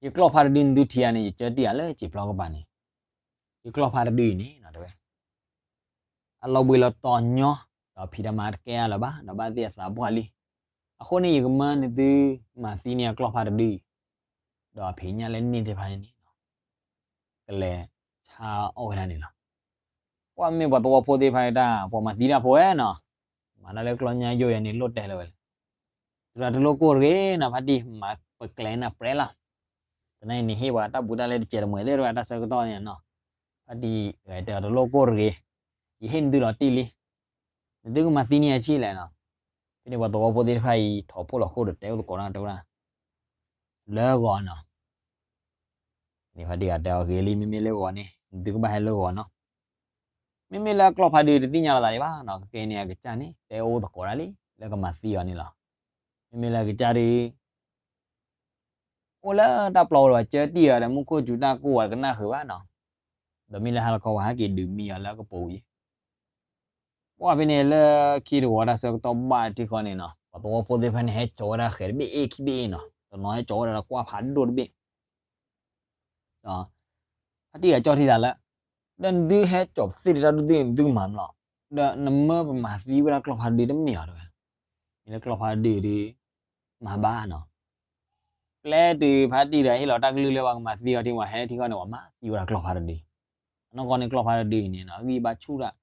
ယကျီၢ်ဖါတဒုနသုထံၣ်ဧါန့ၣ် ယကၢတံၢ်ဧါလၢစံာ်ပျီကပၤန့ၣ်, ယကျီၢ်ဖါတဒုအံၤန့ၣ်နီၤတဲဝဲ အလီၤဘှံးလီၤတီၤညီ, ဒီးဖံးတၢ်မၤတကဲအါလၢၤဘၣ်, ဒီးဘၣ်သ့ၣ်အသးပှၢ်လံ. အဃိန့ၣ် ယကမၢနသုမၤသံန့ၢ်အကျီၢ်ဖါတဒုအံၤ, ဒီးအဖံးညၣ်လၢန့ၢ်သ့ၣ်တဖၣ်န့ၣ်န့ၣ်, ကလဲၤဆါအီၣ်ဝဲဒၣ်န့ၣ်လီၤ. ပှၤမ့ၢ်ပှၤသဝီဖိသ့ၣ်တဖၣ်တၢ် ပှၤမၤသံတၢ်ဖိဝဲနီၤ, မၤတၢ်လၢကျီၢ်ညါယိာ်ယဲန့ၣ် လိၣ်တဲလၢၤဝဲလဲၣ်. သရၣ်တလိၣ်ကိၢ်တဂ့ၤနီၤ ဖါတံၢ် မၤပကျဲနၤပြဲလီၤ. သနာ်က့န့ၣ် ဟ့ၣ်ပှၤတၢ်ဘူးတၢ်လဲတစဲးတမှဲၤသ့ၣ်တဖၣ် တၢ်ဆၢကတီၢ်န့ၣ်နီၤ, ဖါတံၢ်တဲအီၤတလိၣ်ကိၢ်တဂ့ၤ, ယဟ့ၣ်နသုလီၤတံၢ်လံ, နသုကမၤသံန့ၢ်အဆံၣ်လဲၣ်နီၤ. ဖဲန့ၣ်ပှၤသဝီဖိသ့ၣ်တဖၣ်အံၤ ထိးဖှိၣ်လီၤဃိၣ်ဒီးတဲအိၣ်သကိးတၢ်တဲဝဲဒၣ် လၢဂီၤနီၤ. န့ၣ်ဖါတံၢ်ဂၤတဲအီၤဂ့ၤလံ မ့မ့ၢ်လၢဂီၤန့ၣ် နသုကဘၣ်ဟဲလၢဂီၤနီၤ. မ့မ့ၢ်လၢအကျီၢ်ဖါဒုးတသ့ၣ်ညါလီၤသးဒံးဘၣ်နီၤ, ကကဲန့ၣ်အကစၢ်န့ၣ် တဲအိၣ်သကိးတၢ်လံ လၢကမၤသံအီၤန့ၣ်လီၤ. မ့မ့ၢ်လၢအကစၢ်ဒုး အိၣ်လၢတၢ်ပျီဝဲဒီးကၢတံၢ်အီၤဒီး မူခိၣ်စူၤတၢ်ကိၢ်ဝဲတကနၣ်ဃုာ်ဘၣ်နီၤ. ဒီးမ့ၢ်လၢဟါလီၤခီဝဲဟဲက့ၤဒုးမံအီၤလၢကပိာ်အံၤ ပှၢ်ဖဲန့ၣ်လၢခံတဝီတၢ်ဆၢကတီၢ်ဘၣ်တထံဃီန့ၣ်နီၤ, ပှၤသဝီဖိသ့ၣ်တဖၣ်န့ၣ် ဟဲကၠီၤဝဲဒၣ်ဃဲၤတဘ့ၣ်အ့ၣ်ခံဘ့ၣ်အ့ၣ်နီၤ, တနီၤဟဲကၠီၤဝဲဒၣ်ဒီးကွၢ်ဖးဒိၣ်တဘ့ၣ် ဒီး ဖါတံၢ်ဂၤကၠီထံသးလၢ ဒီးနသုဟဲကၠီၤပသ့ၣ်တၢ်ဒုးသုနသုကမၤမလီၤ, ဒီးနမၢပမၤသံဝဲဒၣ်ကျီၢ်ဖါတဒုတမ့ၢ်အီၤတဲဝဲ, မ့ၢ်လၢကျီၢ်ဖါတဒုဒုး မၤဘၣ်နီၤ. ပျဲတုၤဖါတံၢ်တဂၤဟ့ၣ်လီၤတၢ်ကလုၢ်လၢပှၤကမၤသံအီၤထံဝဲဟဲထံဃီန့ၣ် ပှၤမၤသံဝဲဒၣ်ကျီၢ်ဖါတဒု, အနီၢ်ကီၢ်န့ၣ်ကျီၢ်ဖါတဒုအံၤန့ၣ်နီၤ အဂံၢ်ဘါဆူၣ်တၢ်,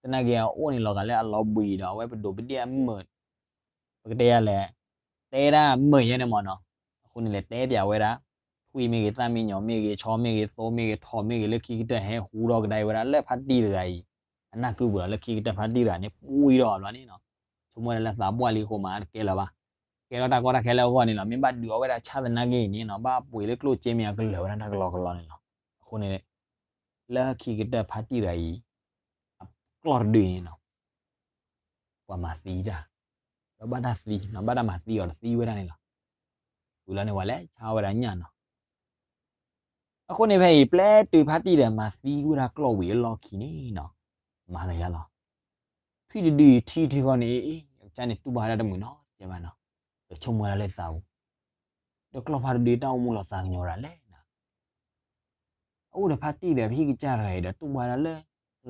သနာ်က့အအိၣ်န့ၣ်လီၤဂာ်လၢအလီၤဘှံးဒီးအဝဲပဒိးပဒ့ၣ်အမုာ် ပကတဲယၤလဲၣ်, တဲဒၣ်မုာ်ယဲန့ၣ်မ့ၢ်နီၤ, အဃိန့ၣ်လဲၤတဲပၠးဝဲဒၣ် ထွံၣ်မ့ၢ်ဂ့ၤ သၣ်မံညီၤမ့ၢ်ဂ့ၤ ဆီမ့ၢ်ဂ့ၤ သိမ့ၢ်ဂ့ၤ ထိးမ့ၢ်ဂ့ၤ လၢခံကတၢၢ်ဟဲဟူထီၣ်ကဒါဝဲဒၣ်လၢဖါတံၢ်တဂၤအံၤ အနၢ်ကုပူၤဒီး လၢခံကတၢၢ်ဖါတံၢ်တဂၤန့ၣ် ပှံၢ်ထီၣ်ဘျီန့ၣ်နီၤ, ဆိကမိၣ်ဝဲဒၣ်လၢသးပှၢ်လံအဃိမၤတကဲလၢၤဘၣ်, ကဲထီၣ်တၢ်ကီတၢ်ခဲလၢအဂီၢ်န့ၣ်လီၤ. မ့ၢ်ဘၣ်ဒုးအီၣ်ဝဲဒၣ်ဆၣ်သနာ်က့န့ၣ်နီၤ ဘၣ်ပှ့ၤလၢကျိၣ်စ့မ့ၢ်အကလၢၤဝဲဒၣ်တၢ်ကလီကလီန့ၣ်လီၤ. အဃိန့ၣ် လၢခံကတၢၢ်ဖါတံၢ်တဂၤအံၤ အကျီၢ်တဒုန့ၣ်နီၤ ပှၤမၤသံတၢ်, ဒီးဘၣ်တၢ်သံနီၤ ဘၣ်တၢ်မၤသံအီၤတသံဝဲဒၣ်န့ၣ်လီၤ. ဝံၤလီၤန့ၣ် ပှၤလဲၤဆါဝဲဒၣ်ညၣ်နီၤ. အဃိန့ၣ်ဖဲအံၤ ပျဲတုၤဖါတံၢ်ဒီးမၤသံဝဲဒၣ်ကျီၢ်ဝံၤအလီၢ်ခံန့ၣ်နီၤ, မၤသးယါလီၤ. ထွံၣ်တဒုအံၤထံၣ်ထံဃီန့ၣ် အကစၢ်န့ၣ်တူၢ်ဘၣ်ဝဲဒၣ်တမုာ်နီတစဲးဘၣ်နီၤ, ဒီးဆိကမိၣ်ဝဲဒၣ်လၢသးပူၤ, ဒီးကျီၢ်ဖါတဒုတၢ်အိၣ်မူလီၤသးကညီၤဒၣ်လဲၣ်နီၤ. အိၣ်ဒီးဖါတံၢ်ဒီးဟံၣ်ကစၢ်တဂၤအံၤဒီးတူၢ်ဘၣ်ဒၣ်လၢ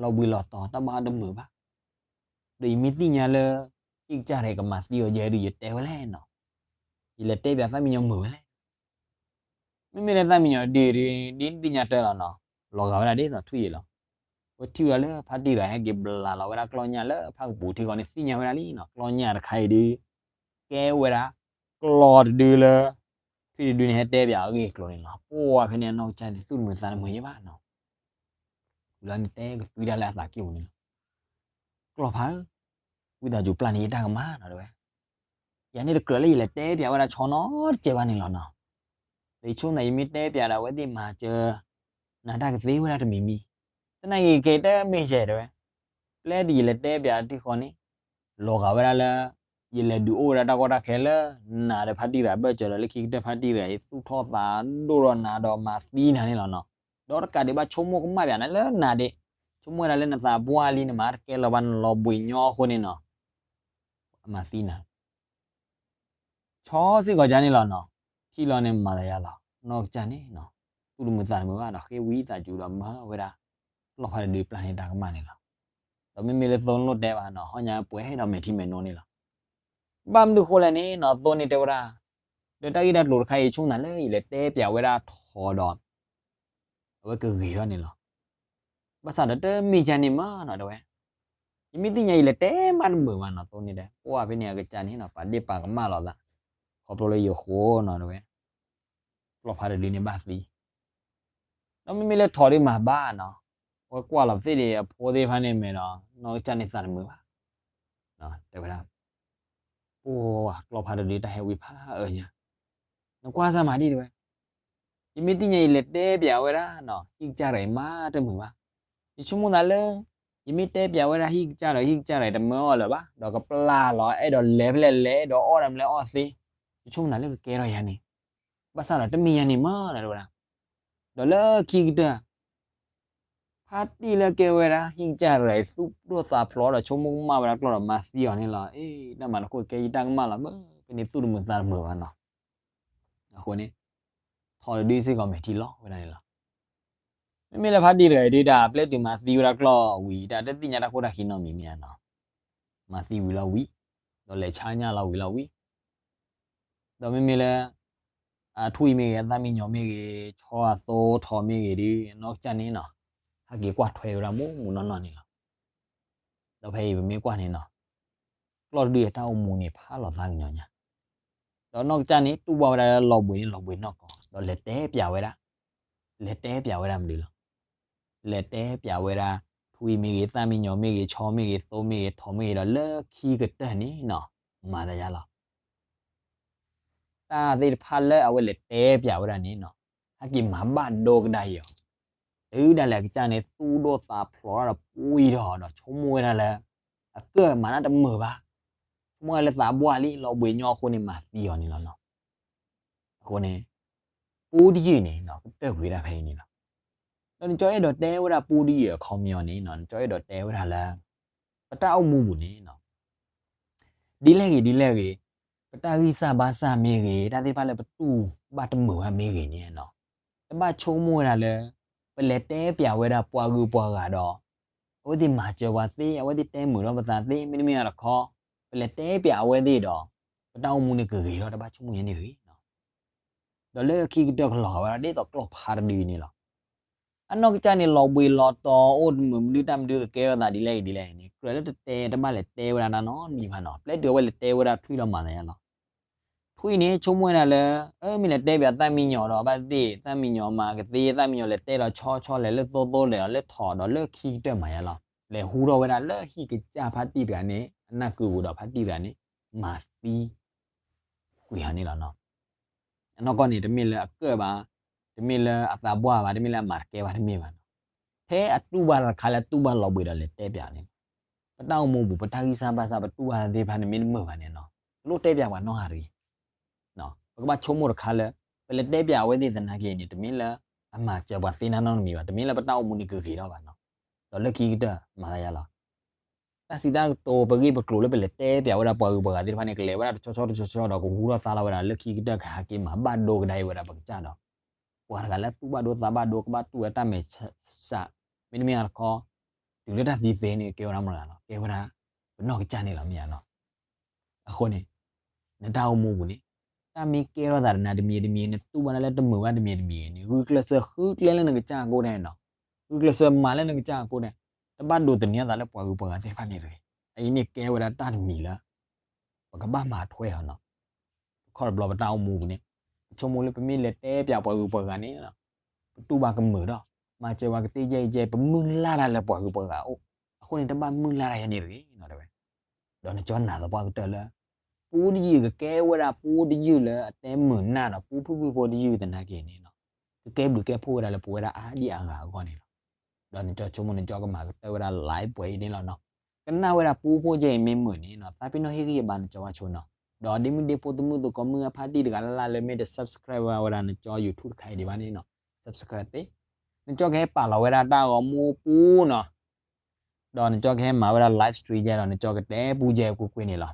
လီၤဘှံးလီၤတီၤတၢ်ဘၣ်တမုာ်ဘၣ်, ဒီးယမ့ၢ်သ့ၣ်ညါလၢ ဟံၣ်ကစၢ်တဂၤအံၤကမၤသံအီၤယဲဒုး ယတဲဝဲလဲၣ်နီၤ, ယလဲၤတဲပၠးသၣ်မံယီၤမုာ်ဝဲလဲၣ်. မ့မ့ၢ်လၢသၣ်မံယီၤဒုးဒ် ဒ်နသ့ၣ်ညါတၢ်လီၤနီၤ, လီၤဂာ်ဝဲဒၣ်ဒ်သိးထွံၣ်အံၤလီၤ. ဝဲထံၣ်ဝဲဒၣ်လၢဖါတံၢ်တဂၤဟဲက့ၤဘျးလီၤဝဲဒၣ်ကျီၢ်ညၣ်လၢဖၣ်ကပူၤထံဃီန့ၣ် သ့ၣ်ညါဝဲဒၣ်လံနီၤ, ကျီၢ်ညၣ်တခါအံၤဒုး ကဲဝဲဒၣ် ကျီၢ်တဒုလၢ ထွံၣ်တဒုန့ၣ် ဟဲတဲပၠးအဂ့ၢ်အကျိၤန့ၣ်လီၤ. ပှၢ်ဖဲန့ၣ်အနီၢ်ကစၢ်န့ၣ် သူၣ်တမုာ်သးတမုာ်ယဲဘၣ်နီၤ, ဝံၤလီၤန့ၣ်တဲကသွံတၢ်လၢအသးကံၢ်ပူၤန့ၣ်လီၤ. ကျီၢ်ဖါဧၢ, ဝံသးစူၤပျၢ်န့ၢ်ယတၢ်ကမၣ်နီၤ တဲဝဲ, ယၤန့ၣ်တကြၢးလၢယလဲၤတဲပၠးဝဲဒၣ်ဆီနီတစဲးဘၣ်န့ၣ်လီၤနီၤ. ဒီးယဆိကမိၣ်သး ယမ့ၢ်တဲပၠးဒီးအဝဲသ့ၣ်မၤစၢၤ နၤတၢ်ကသ့ဝဲဒၣ်တမံၤမံၤ, သနာ်က့ကဲတမ့ၢ်ယဲတဲဝဲ, ပျဲဒ်ယလဲၤတဲပၠးထံဃီန့ၣ် လီၤဂာ်ဝဲဒၣ်လၢ ယလဲၤဒုးအိၣ်ဝဲဒၣ်တၢ်ကီတၢ်ခဲလၢ နၤဒီးဖါတံၢ်တဂၤအဘၢၣ်စၢၤဒီး လၢခံကတၢၢ်ဖါတံၢ်တဂၤအံၤ သူၣ်ထီၣ်သးဒိၣ်ထီၣ်နၤဒီးမၤသံနၤန့ၣ်လီၤနီၤ. ဒီးတကးဒံးဘၣ်ဆိကမိၣ်ကမၣ်ပၠးနၤလၢနၤဒၣ်, ဆိကမိၣ်ဝဲဒၣ်လၢနသးပှၢ်လံ နမၤတကဲလီၤဘၣ် နလီၤဘှံးညီအဃိန့ၣ်နီၤ, အမၤသံနၤ ဆီစ့ၢ်ကီးကန့ၣ်လီၤနီၤ. ထံၣ်လီၤန့ၣ်မၤသးယါလီၤ နီၢ်ကစၢ်န့ၣ်နီၤ, သူၣ်တမုာ်သးတမုာ်ဘၣ်ဒီး ဃ့ဝံသးစူၤဒီးမၢဝဲဒၣ် ကျီၢ်ဖါတဒုပျၢ်န့ၢ်တၢ်ကမၣ်န့ၣ်လီၤ. ဒီးမ့မ့ၢ်လၢသိလိၣ်တဲဘၣ်နီၤ, ဟီၣ်ညါပှဲၤဒီးမဲာ်ထံမဲာ်နိန့ၣ်လီၤ. ဘၣ်မနုၤဃိလဲၣ်န့ၣ်နီၤ, သိန့ၣ်တဲဝဲဒၣ်, ဒီးတၢ်ဂ့ၢ်တၢ်ကျိၤတခါအံၤ ဆိကမိၣ်သးလၢယလဲၤတဲပၠးဝဲဒၣ်ထီဒီး အဝဲကဂ့ၤထီၣ်န့ၣ်လီၤ. ဘၣ်ဆၣ်ဒီးတမ့ၢ်ကန့ၣ်မးနီၤ တဲဝဲ, ယမ့ၢ်သ့ၣ်ညါယလဲၤတဲမးတမုာ်ဘၣ်နီၤ, သိန့ၣ်တဲ ပှၢ်ဖဲန့ၣ်အကစၢ်န့ၣ်နီၤ ပာ်ဒ့ၣ်ပာ်ကမၣ်လီၤသး ခီဖျိလၢယဃိနီၤ တဲဝဲ, ကျီၢ်ဖါတဒုန့ၣ်ဘၣ်သံ ဒီးမ့မ့ၢ်လၢထီဒုးမၤဘၣ်နီၤ, အဝဲကွၢ်လီၤပသ့ၣ်ဒံးအဖိသ့ၣ်တဖၣ်န့ၣ်မဲာ်ဒီး နီၢ်ကစၢ်န့ၣ်သးတမုာ်ဘၣ်, တဲဝဲဒၣ်, ပှၢ်ကျီၢ်ဖါတဒုတၢ်ဟဲဝံဖးအၢညါ, နကွၢ်စၢ်မၤဒ်တဲဝဲ, ယမ့ၢ်သ့ၣ်ညါယလဲၤတဲပၠးဝဲဒၣ်နီၤ ဟံၣ်ကစၢ်တဂၤအံၤမးတမုာ်ဘၣ်, ယဆိကမိၣ်သးလၢ ယမ့ၢ်တဲပၠးဝဲဒၣ်ဟံၣ်ကစၢ်ဒီး ဟံၣ်ကစၢ်တဂၤအံၤတမၢအီၣ်လၢၤဘၣ် ဒီးကပျၢ်လီၤ အဲၣ်ဒိးလဲၤဖဲလဲၣ်လဲၤ အဲၣ်ဒိးအီၣ်တၢ်မနုၤလဲၣ်အီၣ်သ့, ယဆိကမိၣ်သးလၢကကဲထီၣ်ယၤန့ၣ်, ဘၣ်ဆၣ်ဒီးတမ့ၢ်ယၤန့ၣ်မးနီၤ တဲဝဲဒၣ်, ဒီးလၢခံကတၢၢ် ဖါတံၢ်လၢကဲဝဲဒၣ် ဟံၣ်ကစၢ်တဂၤအံၤသူၣ်ဒိၣ်သးဖျိးဒီးဆိကမိၣ်ကမၣ်ဝဲဒၣ်ကျီၢ်ဒီးမၤသံအီၤန့ၣ်လီၤ. အ့ တၢ်မၤတခိၣ်ကဲယတၢ်ကမၣ်လီၤ မ့ၢ်ဖဲန့ၣ်သူၣ်တမုာ်သးတမုာ်ဘၣ်နီၤ. အဃိန့ၣ် ထီတဒုစ့ၢ်ကီးမဲာ်ထံလီၤဝဲဒၣ်န့ၣ်လီၤ. မ့မ့ၢ်လၢဖါတံၢ်တဂၤအံၤဒုး တၢ်ပျဲတုၤမၤသံဝဲဒၣ်ကျီၢ်ဝံၤ တၢ်တသ့ၣ်ညါတၢ်ခိၣ်တၢ်ခံနီတမံၤမ့ၢ်ဧါနီၤ. မၤသံဝံၤလီၤဝံၤ, ဒီးလဲၤဆါညၣ်လီၤဝံၤလီၤဝံၤ ဒီးမ့မ့ၢ်လၢ အထွံၣ်မ့ၢ်ဂ့ၤ အသၣ်မံယီၤမ့ၢ်ဂ့ၤ ဆီအသိထီမ့ၢ်ဂ့ၤဒုး နီၢ်ကစၢ်န့ၣ်နီၤ ဟဲက့ၤကွၢ်ထွဲဝဲဒၣ်မူးမူးနီၢ်နီၢ်န့ၣ်လီၤ. ဒီးဖဲအံၤပမ့ၢ်ကွၢ်န့ၣ်နီၤ ကျီၢ်တဒုအတၢ်အိၣ်မူန့ၣ် ဖးလီၤသးကညီၤညါ, ဒီးနီၢ်ကစၢ်န့ၣ် တူၢ်ဘၣ်ဝဲဒၣ်လၢလီၤဘှံးန့ၣ်လီၤဘှံးနီၢ်ကီၢ် ဒီးလဲၤတဲပၠးဝဲဒၣ်, လဲၤတဲပၠးဝဲဒၣ်မနုၤလီၤ. လဲၤတဲပၠးဝဲဒၣ် ထွံၣ်မ့ၢ်ဂ့ၤ သၣ်မံယီၤမ့ၢ်ဂ့ၤ ဆီမ့ၢ်ဂ့ၤ သိမ့ၢ်ဂ့ၤ ထီမ့ၢ်ဂ့ၤ ဒီးလၢခံကတၢၢ်န့ၣ်နီၤ မၤသးယါလီၤ တၢ်သ့ၣ်တဖၣ်လၢအဝဲလဲၤတဲပၠးဝဲဒၣ်န့ၣ်နီၤ ဟဲက့ၤမၤဘၣ်ဒိကဒါအီၤ, တုၤဒၣ်လဲာ်အကစၢ်န့ၣ် သူၣ်ဒိၣ်သးဖျိးထီၣ်ဒီးပှံၢ်ထီၣ်ဒီးဆိကမိၣ်ဝဲဒၣ်လၢ အကၢၣ်မၤတၢ်တမုာ်ဘၣ်, ဆိကမိၣ်ဝဲဒၣ်လၢသးပှၢ်လံ လီၤဘှံးညီအဃိန့ၣ် မၤသံအီၤန့ၣ်လီၤနီၤ. အဃိန့ၣ် ပူတယုၢ်န့ၣ်နီၤ ကတၢၢ်ကွံာ်ဝဲဒၣ်ဖဲအံၤန့ၣ်လီၤ. ဒီးနကၠီအဲၣ်ဒိးတဲဝဲဒၣ်ပူတယုၢ်အခီပညီန့ၣ်နီၤ နကၠီအဲၣ်ဒိးတဲဝဲဒၣ်လၢ ပတၢ်အိၣ်မူပူၤန့ၣ်နီၤ ဒ်လဲၣ်ဂ့ၤဒ်လဲၣ်ဂ့ၤ, ပတၢ်ဂံၢ်စၢ်ဘါစၢ်မ့ၢ်ဂ့ၤ, တၢ်သ့ၣ်တဖၣ်လၢပတူၢ်ဘၣ်တမုာ်ဘၣ်မ့ၢ်ဂ့ၤန့ၣ်နီၤ, တဘၣ်ဆိကမိၣ်ဝဲဒၣ်လၢ ပလဲၤတဲပၠးဝဲဒၣ်ပှၤဂုၤပှၤဂၤဒီး အဝဲသ့ၣ်မၤစၢၤပှၤသ့, အဝဲသ့ၣ်တဲမုာ်ထီၣ်ပသးသ့, မ့တမ့ၢ်တခီ ပလဲၤတဲပၠးအဝဲသ့ၣ်ဒီး ပတၢ်အိၣ်မူန့ၣ်ကဂ့ၤထီၣ် တဘၣ်ဆိကမိၣ်ယဲန့ၣ်တဂ့ၤနီၤ. ဒီးလၢခံကတၢၢ်ကလီၤဂာ်ဝဲဒၣ်ဒ်သိးကျီၢ်ဖါတဒုန့ၣ်လီၤ. အနီၢ်ကစၢ်န့ၣ် လီၤဘှံးလီၤတီၤ အိၣ်တမုာ်မနုၤတၢ်မနုၤ ကကဲထီၣ်သးဒ်လဲၣ်ဂ့ၤဒ်လဲၣ်ဂ့ၤန့ၣ် ကြၢးလၢတတဲတဘၣ်လဲၤတဲဝဲဒၣ်တၢ်နီတမံၤဘၣ်နီၤ. ပျဲတုၤအဝဲလဲၤတဲဝဲဒၣ်ထွံၣ်လီၤမၤသးယါလီၤ. ထွံၣ်န့ၣ် ဆိကမိၣ်ဝဲဒၣ်လၢ အၢ မ့ၢ်လဲၤတဲပၠးသၣ်မံယီၤဒီးဘၣ်သ့ၣ် သၣ်မံယီၤမၤကသ့ သၣ်မံယီၤလဲၤတဲလီၤဆီဆီလဲၤလၢသိသိလဲၤဒီးလၢထီၣ်ဒီးလၢခံကတၢၢ်မၤယါလီၤ. လဲၤဟူထီၣ်ဝဲဒၣ်လၢဟံၣ်ကစၢ်ဖါတံၢ်တဂၤန့ၣ် အနၢ်ကုာ်ပူၤဒီးဖါတံၢ်တဂၤန့ၣ် မၤသံ ကွံာ်အီၤန့ၣ်လီၤနီၤ. အနီၢ်ကီၢ်န့ၣ် တမ့ၢ်လၢအကၢၣ်ဘၣ်, တမ့ၢ်လၢအသးပှၢ်ဘၣ်, တမ့ၢ်လၢအမၤတကဲဘၣ်တမ့ၢ်ဘၣ်နီၤ. ဖဲအတူၢ်ဘၣ်တခါလၢအတူၢ်ဘၣ်လီၤဘှံးဒီးလဲၤတဲပၠးန့ၣ်လီၤ. ပတၢ်အိၣ်မူပူၤ ပတၢ်ဂံၢ်စၢ်ဘါစၢ် ပတူၢ်ဘၣ်သ့ၣ်တဖၣ်န့ၣ် မ့ၢ်တမုာ်ဘၣ်န့ၣ်နီၤ, တလိၣ်တဲပၠးပှၤနီတဂၤတဂ့ၤ. ပကဘၣ်ဆိကမိၣ်တခါလၢ ပလဲၤတဲပၠးအဝဲသ့ၣ်သနာ်က့န့ၣ် တမ့ၢ်လၢအမၤစၢၤပှၤသ့နီတမံၤဘၣ်, တမ့ၢ်လၢပတၢ်အိၣ်မူန့ၣ်ကဂ့ၤထီၣ်ဘၣ်နီၤ. ဒီးလၢခံကတၢၢ်မၤသးယါလီၤ. တၢ်စံးတၢ်ကတိၤ ပဂ့ၢ်ပကျိၤလၢပလဲၤတဲပၠးဝဲဒၣ်ပှၤဂုၤပှၤဂၤသ့ၣ်တဖၣ်န့ၣ် ကလဲၤဝဲဒၣ်တဆီဆီတဆီဆီဒီး ကဟူထီၣ်သါလီၤဝဲဒၣ် လၢခံကတၢၢ်ကဟဲက့ၤမၤဘၣ်ဒိကဒါအီၤဝဲဒၣ်ပကစၢ်ဒီး ပှၤတဂၤလၢသူၣ်ဘၣ်ဒိသးဘၣ်ဒိ ကဘၣ်တူၢ်ဝဲတၢ်မဲာ်ဆှး, မ့တမ့ၢ်တခီ တုၤလၢတၢ်သံသ့န့ၣ် ကဲဝဲဒၣ်မတၤတဂၤလဲၣ်, ကဲဝဲဒၣ်ပနီၢ်ကစၢ်န့ၣ်လီၤ မ့ၢ်ဧါနီၤ. အဃိန့ၣ် နတၢ်အိၣ်မူပူၤန့ၣ် တၢ်မ့ၢ်ကဲထီၣ်သးတနၤတမံၤတမံၤ နတူၢ်ဘၣ်ဒၣ်လၢတမုာ်ဘၣ်တမံၤတမံၤန့ၣ် ဂုာ်ကျဲးစၢးဃုကျဲလၢနကစၢ်အကိးဒဲးနီၤ, ဂုာ်ကျဲးစၢးမၤလၢနကစၢ်အကိးဒဲး, တဘၣ်ဒိးသန့ၤအသးလၢပှၤဂုၤပှၤဂၤသ့ၣ်တဖၣ်န့ၣ်တဂ့ၤ. အအံၤန့ၣ်ကဲဝဲဒၣ်တၢ်တမံၤလၢ ပကဘၣ်မၤထွဲအီၤနီၤ. တခီတဘျီပတၢ်အိၣ်မူပူၤန့ၣ် ပဆိကမိၣ်လၢပမ့ၢ်လဲၤတဲပၠးပှၤဂုၤပှၤဂၤန့ၣ် ပတူၢ်ဘၣ်ကမုာ်ဒီး မၤစၢၤပှၤကသ့ၣ်ယဲၢ်ယဲၢ် ပမုၢ်လၢ်တၢ်လၢပှၤဂုၤပှၤဂၤအအိၣ်, အဃိန့ၣ် တဘၣ်မုၢ်လၢ်တၢ်ယဲၢ်န့ၣ်တဂ့ၤနီၤ တဲဝဲ. ဒီးနကၠီနာ်သပှၢ်ကတၢၢ်လၢ ပူတယုၢ်ကကဲဝဲဒၣ်ပူတယုၢ်လၢအတဲမုာ်နၢ်ဒီး ပူဖုၣ်ဖုၣ်ဖိတယုၢ်သနာ်က့န့ၣ်နီၤ, ကကဲဘျုးကဲဖှိၣ်ဝဲဒၣ်လၢပဝဲဒၣ်အါဒံအါဂၤအဂီၢ်န့ၣ်လီၤ. ဒီးနကၠီဆိကမိၣ်နကၠီကမၤကတၢၢ်ဝဲဒၣ် live ပှဲၤအံၤန့ၣ်လီၤနီၤ. ကနၣ်ဝဲဒၣ်ပူဖိယဲၢ်အံၤမ့ၢ်မုာ်န့ၣ်နီၤ သးပ့ၤနီၣ်ဟ့ၣ်ဂံၢ်ဟ့ၣ်ဘါနကၠီဘၣ်ဆိနီၤ. ဒီးဒ့မုၣ်ဒ့ဖိသမုၣ်သကိးမုၣ်အဖါတံၢ်တဂၤလၢ်လၢ်လၢမ့ၢ်တ subscribe ဝဲဒၣ်နကၠီ YouTube တခါအံၤဒံးဘၣ်န့ၣ်နီၤ subscribe သ့, နကၠီကဟဲပာ်လီၤဝဲဒၣ်တၢ်ဂီၤမူပူနီၤ. ဒီးနကၠီကဟဲမၤဝဲဒၣ် live stream ယဲၢ်ဒီး နကၠီကတဲပူယဲၢ်ကွ့ၢ်ကွ့ၢ်န့ၣ်လီၤ.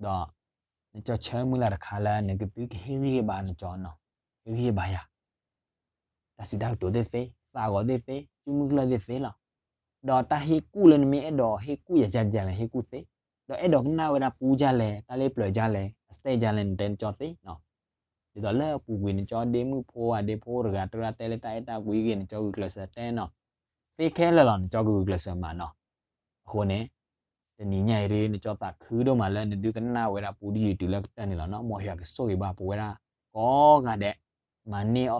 ဒီးနကၠီဆၢမုၢ်လၢ်တခါလၢ နကသုကဟ့ၣ်ဂံၢ်ဟ့ၣ်ဘါနကၠီနီၤ, ဟ့ၣ်ဂံၢ်ဟ့ၣ်ဘါယၤ တၢ်စံးတၢ်ကတိၤသ့ၣ်သ့, သးဂီၤသ့ၣ်သ့, စုမုၢ်ကျၢၢ်သ့ၣ်သ့လီၤ. ဒီးတၢ်ဟ့ၣ်ကူၣ်လၢနမ့ၢ်အဲၣ်ဒိးဟ့ၣ်ကူၣ်ယၤဒ်လဲၣ် ဟ့ၣ်ကူၣ်သ့, ဒီးအဲၣ်ဒိးကနၣ်ဝဲဒၣ်ပူဒ်လဲၣ်, တၢ်လၢပျၢၤဒ်လဲၣ်, အစတဲဒ်လဲၣ် နတဲနကၠီသ့နီၤ. ဒ်သိးလၢအပူၤကွံာ် နကၠီဒ့မုၣ်ဖိဧါ ဒ့ဖိတဂၤ တရၢတဲလၢတၢ်အဲၣ်တၢ်ကွံဂ့ၤ နကၠီဂုာ်ကျဲးစၢးတဲနီၤ, သ့ခဲလၢာ်လီၤ နကၠီကဂုာ်ကျဲးစၢးမၤနီၤ. အဃိန့ၣ် တနံၤညါအံၤ နကၠီသးခုဒိၣ်မးလၢ နသုကနၣ်ဝဲဒၣ်ပူတယုၢ်တုၤလၢကတၢၢ်န့ၣ်လီၤနီၤ. မ်ယွၤကဆိၣ်ဂ့ၤဘၣ်ပဝဲဒၣ်ကိးဂၤဒဲး, မၤန့ၢ်